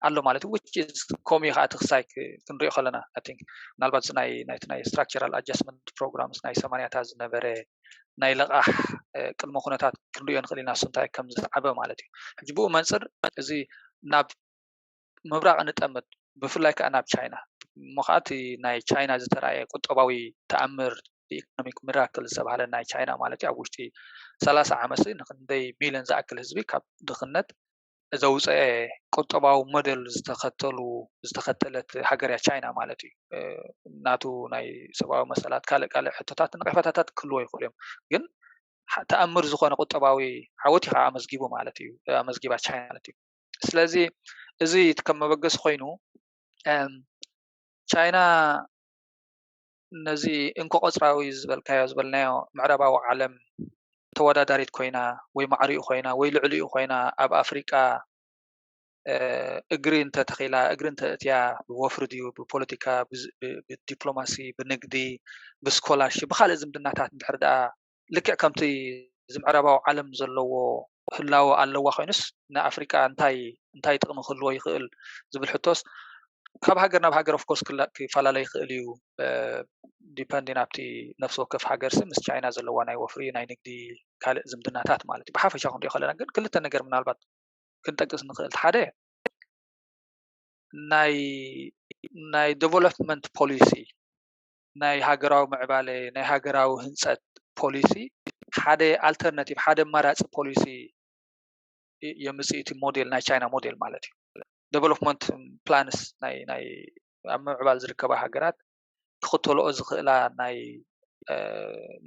ኣሎ ማለት እዩ። ከምኡ ከዓ እቲ ክሳይ ክንሪኦ ከለና ምናልባት ናይቲ ናይ structural adjustment programs ናይ ሰማንያታት ዝነበረ ናይ ለቓሕ ቅድመ ኩነታት ክንሪኦ ንኽእል ኢና። እሱ እንታይ ከም ዝዓበ ማለት እዩ። ሕጂ ብኡ መንፅር እዚ ናብ ምብራቕ ንጠምት፣ ብፍላይ ከዓ ናብ ቻይና እሞ ከዓ እቲ ናይ ቻይና ዝተረኣየ ቁጠባዊ ተኣምር economic miracle ዝተባሃለ ናይ ቻይና ማለት እዩ ኣብ ውሽጢ ሰላሳ ዓመት ንክንደይ ሚሊዮን ዝኣክል ህዝቢ ካብ ድኽነት ዘውፀአ ቁጠባዊ ሞዴል ዝተኸተሉ ዝተኸተለት ሃገር እያ ቻይና ማለት እዩ። ናቱ ናይ ሰብኣዊ መሰላት ካልእ ካልእ ሕቶታት ነቐፌታታት ክህልዎ ይኽእሉ እዮም፣ ግን ተኣምር ዝኾነ ቁጠባዊ ዓወት እዩ ከዓ ኣመዝጊቡ ማለት እዩ ኣመዝጊባ ቻይና ማለት እዩ። ስለዚ እዚ ከም መበገሲ ኮይኑ ቻይና ነዚ እንኮ ቆፅራዊ ዝበልካዮ ዝበልናዮ ምዕራባዊ ዓለም ተወዳዳሪት ኮይና ወይ ማዕሪኡ ኮይና ወይ ልዕሊኡ ኮይና ኣብ ኣፍሪቃ እግሪ እንተተኺላ እግሪ እንተእትያ ብወፍሪ ድዩ ብፖለቲካ ብዲፕሎማሲ ብንግዲ ብስኮላርሽፕ ብካልእ ዝምድናታት እንድሕር ደኣ ልክዕ ከምቲ እዚ ምዕራባዊ ዓለም ዘለዎ ህላወ ኣለዋ ኮይኑስ ንኣፍሪቃ እንታይ እንታይ ጥቕሚ ክህልዎ ይኽእል ዝብል ሕቶስ ካብ ሃገር ናብ ሃገር of course ክፈላለ ይኽእል እዩ። depending ኣብቲ ነፍሲ ወከፍ ሃገርሲ ምስ ቻይና ዘለዋ ናይ ወፍሪ ናይ ንግዲ ካልእ ዝምድናታት ማለት እዩ። ብሓፈሻ ክንሪኦ ከለና ግን ክልተ ነገር ምናልባት ክንጠቅስ ንኽእል። ሓደ ናይ ናይ development policy ናይ ሃገራዊ ምዕባለ ናይ ሃገራዊ ህንፀት ፖሊሲ ሓደ alternative ሓደ ኣማራፂ ፖሊሲ የምፅእ እቲ ሞዴል ናይ ቻይና ሞዴል ማለት እዩ። development plans ናይ ናይ ኣብ ምዕባል ዝርከባ ሃገራት ክኽተልኦ ዝኽእላ ናይ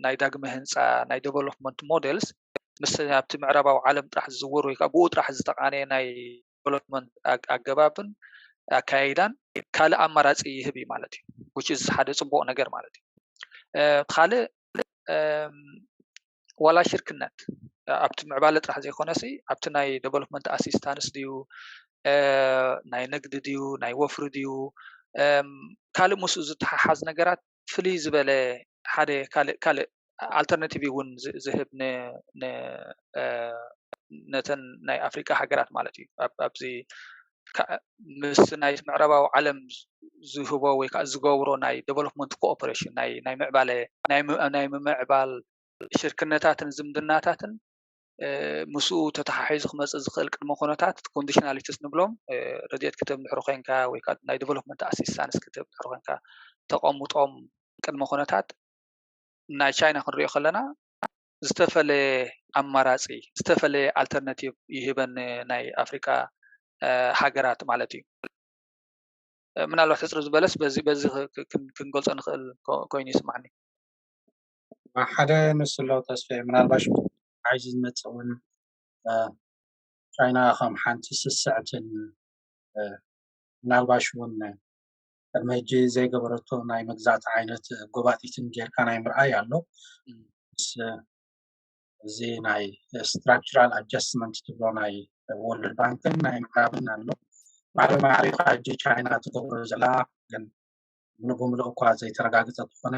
ናይ ዳግመ ህንፃ ናይ development models ምስ ኣብቲ ምዕራባዊ ዓለም ጥራሕ ዝዝውር ወይ ከዓ ብኡ ጥራሕ ዝተቃነየ ናይ development ኣገባብን ኣካያይዳን ካልእ ኣማራፂ ይህብ እዩ ማለት እዩ። which is ሓደ ፅቡቕ ነገር ማለት እዩ። ካልእ ዋላ ሽርክነት ኣብቲ ምዕባለ ጥራሕ ዘይኮነሲ ኣብቲ ናይ development assistance ድዩ ናይ ንግዲ ድዩ ናይ ወፍሪ ድዩ ካልእ ምስኡ ዝተሓሓዝ ነገራት ፍልይ ዝበለ ሓደ ካልእ ካልእ alternative እውን ዝህብ ነተን ናይ ኣፍሪቃ ሃገራት ማለት እዩ። ኣብዚ ምስ ናይ ምዕራባዊ ዓለም ዝህቦ ወይ ከዓ ዝገብሮ ናይ development cooperation ናይ ምዕባለ ናይ ምምዕባል ሽርክነታትን ዝምድናታትን ምስኡ ተተሓሒዙ ክመፅእ ዝኽእል ቅድመ ኩነታት conditionalities ንብሎም ረድኤት ክትህብ ድሕሪ ኮይንካ ወይ ከዓ ናይ development assistance ክትህብ ድሕሪ ኮይንካ ተቐምጦም ቅድመ ኩነታት ናይ ቻይና ክንሪኦ ከለና ዝተፈለየ ኣማራፂ ዝተፈለየ alternative ይህበን ናይ ኣፍሪቃ ሃገራት ማለት እዩ። ምናልባት ሕፅር ዝበለስ በዚ በዚ ክንገልፆ ንኽእል ኮይኑ ይስማዕኒ። ሓደ ንስሎ ተስፋ ምናልባሽ ሓይዚ ዝመፅእ እውን ቻይና ከም ሓንቲ ስስዕትን ምናልባሽ እውን ቅድሚ ሕጂ ዘይገበረቶ ናይ መግዛእቲ ዓይነት ጎባጢትን ጌርካ ናይ ምርኣይ ኣሎ። እዚ ናይ structural adjustment ትብሎ ናይ World Bank ን ናይ ምዕራብን ኣሎ። ማዕረ ማዕሪኡ ከዓ ሕጂ ቻይና ትገብሮ ዘላ ግን ምሉእ ብምሉእ እኳ ዘይተረጋገፀ ተኾነ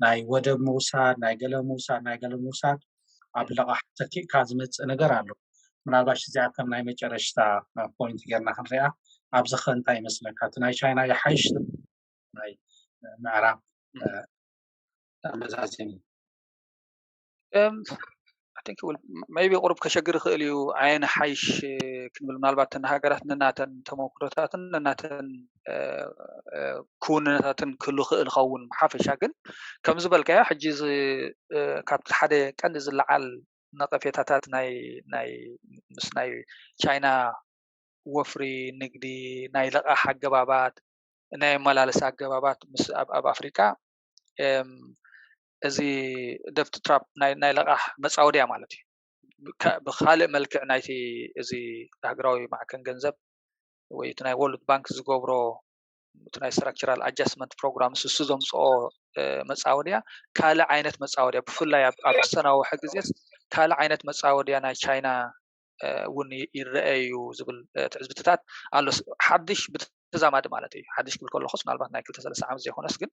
ናይ ወደብ ምውሳድ ናይ ገለ ምውሳድ ናይ ገለ ምውሳድ ኣብ ለቓሕ ተኪእካ ዝመፅእ ነገር ኣሎ። ምናልባሽ እዚኣ ከም ናይ መጨረሽታ point ጌርና ክንሪኣ ኣብዚ ከ እንታይ ይመስለካ? እቲ ናይ ቻይና ይሓይሽ ናይ ምዕራብ ኣመዛዚኒ? maybe ቁሩብ ከሸግር ይኽእል እዩ። ኣየን ሓይሽ ክንብል ምናልባት እተን ሃገራት ነናተን ተመክሮታትን ነናተን ክውንነታትን ክህሉ ክእል ኸውን ብሓፈሻ ግን ከም ዝበልካዮ ሕጂ ካብቲ ሓደ ቀንዲ ዝለዓል ነቐፌታታት ናይ ናይ ምስ ናይ ቻይና ወፍሪ ንግዲ ናይ ለቓሕ ኣገባባት ናይ ኣመላለሲ ኣገባባት ምስ ኣብ ኣፍሪቃ እዚ debt trap ናይ ለቓሕ መፃወድያ ማለት እዩ። ብካልእ መልክዕ ናይቲ እዚ ሃገራዊ ማዕከን ገንዘብ ወይ እቲ ናይ World Bank ዝገብሮ እቲ ናይ structural adjustment program እሱ ዘምፅኦ መፃወድያ ካልእ ዓይነት መፃወድያ ብፍላይ ኣብ ዝሰናውሐ ግዜስ ካልእ ዓይነት መፃወድያ ናይ ቻይና እውን ይረአ እዩ ዝብል ትዕዝብትታት ኣሎ። ሓድሽ ብተዛማዲ ማለት እዩ። ሓድሽ ክብል ከለኹስ ምናልባት ናይ ክልተ ሰለስተ ዓመት ዘይኮነስ ግን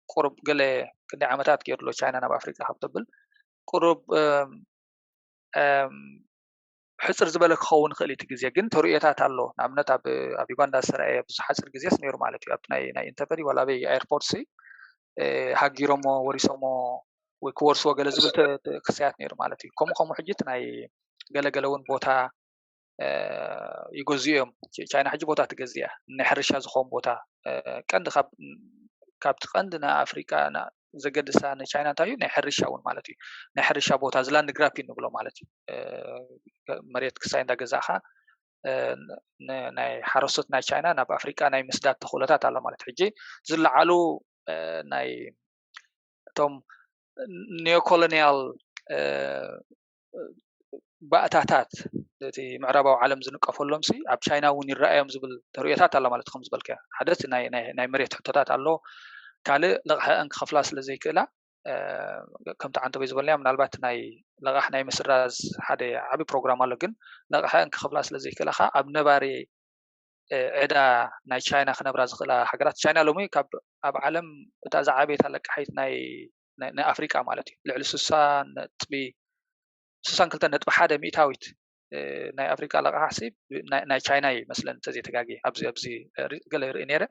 ቁሩብ ገለ ክንደይ ዓመታት ገይሩ ኣሎ ቻይና ናብ ኣፍሪቃ ካብ ተብል ቁሩብ ሕፅር ዝበለ ክኸውን ይኽእል እቲ ግዜ። ግን ተርእዮታት ኣሎ። ንኣብነት ኣብ ዩጋንዳ ዝተረኣየ ብዙሕ ሓፂር ግዜስ ነይሩ ማለት እዩ። ኣብቲ ናይ ኢንተርቨል ዋላ ኣበይ ኤርፖርት ሃጊሮሞ ወሪሶሞ ወይ ክወርስዎ ገለ ዝብል ክስያት ነይሩ ማለት እዩ። ከምኡ ከምኡ ሕጂ እቲ ናይ ገለገለ እውን ቦታ ይገዝኡ እዮም። ቻይና ሕጂ ቦታ ትገዝእ እያ፣ ናይ ሕርሻ ዝኸውን ቦታ። ቀንዲ ካብቲ ቀንዲ ንኣፍሪቃ ዘገድሳ ንቻይና እንታይ እዩ? ናይ ሕርሻ እውን ማለት እዩ። ናይ ሕርሻ ቦታ፣ ዝላንድ ግራፒ ንብሎ ማለት እዩ። መሬት ክሳይ እንዳገዛእኻ ናይ ሓረስቶት ናይ ቻይና ናብ ኣፍሪቃ ናይ ምስዳድ ተኽእሎታት ኣሎ ማለት። ሕጂ ዝለዓሉ ናይ እቶም ኒዮኮሎኒያል ባእታታት እቲ ምዕራባዊ ዓለም ዝንቀፈሎም ሲ ኣብ ቻይና እውን ይረኣዮም ዝብል ተርእዮታት ኣሎ ማለት። ከም ዝበልከ ሓደ ናይ መሬት ሕቶታት ኣሎ። ካልእ ለቕሐ እንክኸፍላ ስለ ዘይክእላ ከምቲ ዓንተበይ ዝበልናዮ ምናልባት ናይ ለቓሕ ናይ ምስራዝ ሓደ ዓቢ ፕሮግራም ኣሎ። ግን ለቕሐ እንክኸፍላ ስለ ዘይክእላ ኣብ ነባሪ ዕዳ ናይ ቻይና ክነብራ ዝኽእላ ሃገራት። ቻይና ሎሚ ካብ ኣብ ዓለም እታ ዝዓበየት ኣለቃሒት ናይ ኣፍሪቃ ማለት እዩ። ልዕሊ ስሳ ነጥቢ ስሳን ክልተ ነጥቢ ሓደ ሚእታዊት ናይ ኣፍሪቃ ለቃሕሲ ናይ ቻይና ይመስለን እንተዘይተጋጊ ኣብዚ ኣብዚ ገለ ርኢ ነይረ።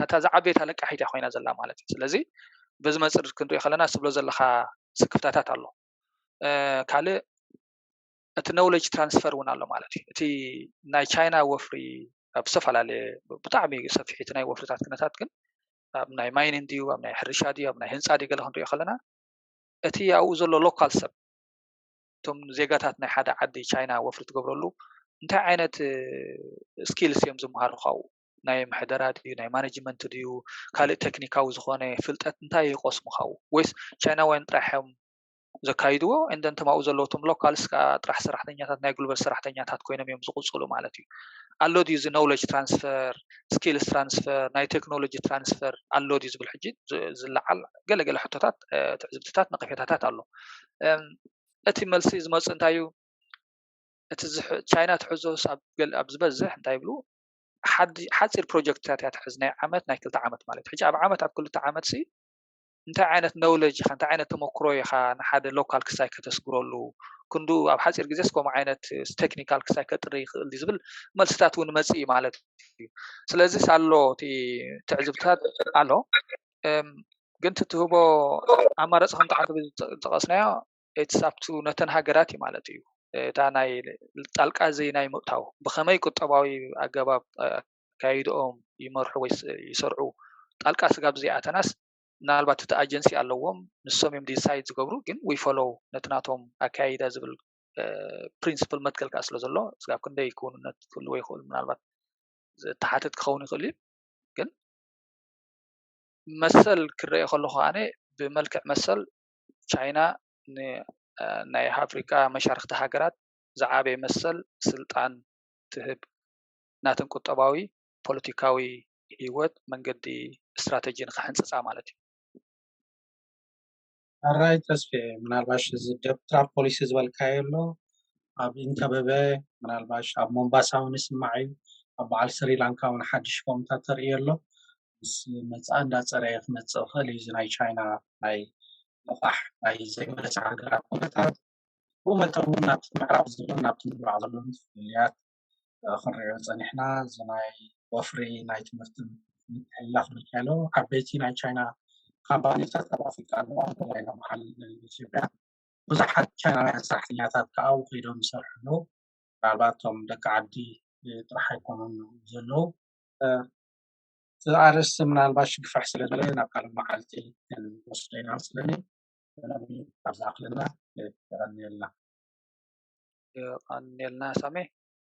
እታ ዝዓበየት ኣለቃሒት እያ ኮይና ዘላ ማለት እዩ። ስለዚ በዚ መፅር ክንሪኦ ከለና ትብሎ ዘለኻ ስክፍታታት ኣሎ። ካልእ እቲ ኖውለጅ ትራንስፈር እውን ኣሎ ማለት እዩ። እቲ ናይ ቻይና ወፍሪ ኣብ ዝተፈላለየ ብጣዕሚ ሰፊሕ እቲ ናይ ወፍርታት ክነታት ግን ኣብ ናይ ማይኒን ድዩ ኣብ ናይ ሕርሻ ድዩ ኣብ ናይ ህንፃ ድዩ ገለ ክንሪኦ ከለና እቲ ኣብኡ ዘሎ ሎካል ሰብ እቶም ዜጋታት ናይ ሓደ ዓዲ ቻይና ወፍሪ ትገብረሉ እንታይ ዓይነት ስኪልስ እዮም ዝመሃሩ ካብኡ ናይ ምሕደራ ድዩ ናይ ማኔጅመንት ድዩ ካልእ ቴክኒካዊ ዝኾነ ፍልጠት እንታይ ይቆስሙ ካብኡ ወይስ ቻይናውያን ጥራሕ እዮም ዘካይድዎ? እንደንተማኡ ዘለውቶም ሎካልስ ከዓ ጥራሕ ሰራሕተኛታት ናይ ጉልበት ሰራሕተኛታት ኮይኖም እዮም ዝቁፅሉ ማለት እዩ። ኣሎ ድዩ እዚ ኖውለጅ ትራንስፈር፣ ስኪልስ ትራንስፈር፣ ናይ ቴክኖሎጂ ትራንስፈር ኣሎ ድዩ ዝብል ሕጂ ዝለዓል ገለገለ ሕቶታት ትዕዝብትታት ነቀፌታታት ኣሎ። እቲ መልሲ ዝመፅእ እንታይ እዩ? እቲ ቻይና ትሕዞ ኣብ ዝበዝሕ እንታይ ይብሉ ሓፂር ፕሮጀክትታት እያ ትሕዝ ናይ ዓመት ናይ ክልተ ዓመት ማለት ሕጂ ኣብ ዓመት ኣብ ክልተ ዓመት ሲ እንታይ ዓይነት ኖውለጅ ኢኻ እንታይ ዓይነት ተመክሮ ኢኻ ንሓደ ሎካል ክሳይ ከተስግረሉ ክንዱ ኣብ ሓፂር ግዜስ ከምኡ ዓይነት ቴክኒካል ክሳይ ከጥሪ ይኽእል ዝብል መልስታት እውን መፅእ ማለት እዩ። ስለዚ ሳሎ እቲ ትዕዝብታት ኣሎ ግን ትትህቦ ኣማራፂ ከምቲ ዓንተበይ ዝጠቐስናዮ ኤትስ ኣብቱ ነተን ሃገራት እዩ ማለት እዩ። እታ ናይ ጣልቃ ዘይ ናይ ምእታው ብኸመይ ቁጠባዊ ኣገባብ ኣካይድኦም ይመርሑ ወይ ይሰርዑ ጣልቃ ስጋብ ዘይኣተናስ ምናልባት እቲ ኣጀንሲ ኣለዎም ንሶም እዮም ዲሳይድ ዝገብሩ ግን ዊ ፎሎው ነቲ ናቶም ኣካይዳ ዝብል ፕሪንስፕል መትከል ከዓ ስለ ዘሎ ስጋብ ክንደይ ክውንነት ክህልዎ ይኽእሉ ምናልባት ዝተሓተት ክኸውን ይኽእል እዩ ግን መሰል ክረአ ከለኹ ኣነ ብመልክዕ መሰል ቻይና ናይ ኣፍሪቃ መሻርክቲ ሃገራት ዝዓበየ መሰል ስልጣን ትህብ ናተን ቁጠባዊ ፖለቲካዊ ህይወት መንገዲ ስትራተጂ ንክሕንፅፃ ማለት እዩ። ኣራይ ተስፌ ምናልባሽ እዚ ደብትራ ፖሊሲ ዝበልካዮ ኣሎ ኣብ ኢንተበበ ምናልባሽ ኣብ ሞምባሳ እውን ይስማዕ እዩ ኣብ በዓል ስሪላንካ እውን ሓድሽ ኮምታት ተርእዮ ኣሎ ምስ መፅኣ እንዳፀረየ ክመፅእ ይኽእል እዩ እዚ ናይ ቻይና ናይ ልቓሕ ናይ ዘይመለሳ ሃገራት ኩነታት ብኡ መጠን እውን ናብቲ ምዕራብ ዘሎ ናብቲ ምብራቕ ዘሎ ፍልልያት ክንሪኦ ፀኒሕና እዚ ናይ ወፍሪ ናይ ትምህርቲ ምትሕልላፍ ዝካየሎ ዓበይቲ ናይ ቻይና ካምፓኒታት ኣብ ኣፍሪቃ ኣለዋ ብፍላይ በዓል ኢትዮጵያ ብዙሓት ቻይናውያን ሰራሕተኛታት ከዓ ከይዶም ይሰርሑ ኣለዉ ምናልባት እቶም ደቂ ዓዲ ጥራሕ ኣይኮኑን ዘለዉ እቲ ኣርእስቲ ምናልባሽ ግፍሕ ስለ ዝበለ ናብ ካልእ መዓልቲ ክንወስዶ ኢና መስለኒ ኣብዚ ኣኽልና የቐንየልና የቐንየልና ሳሜ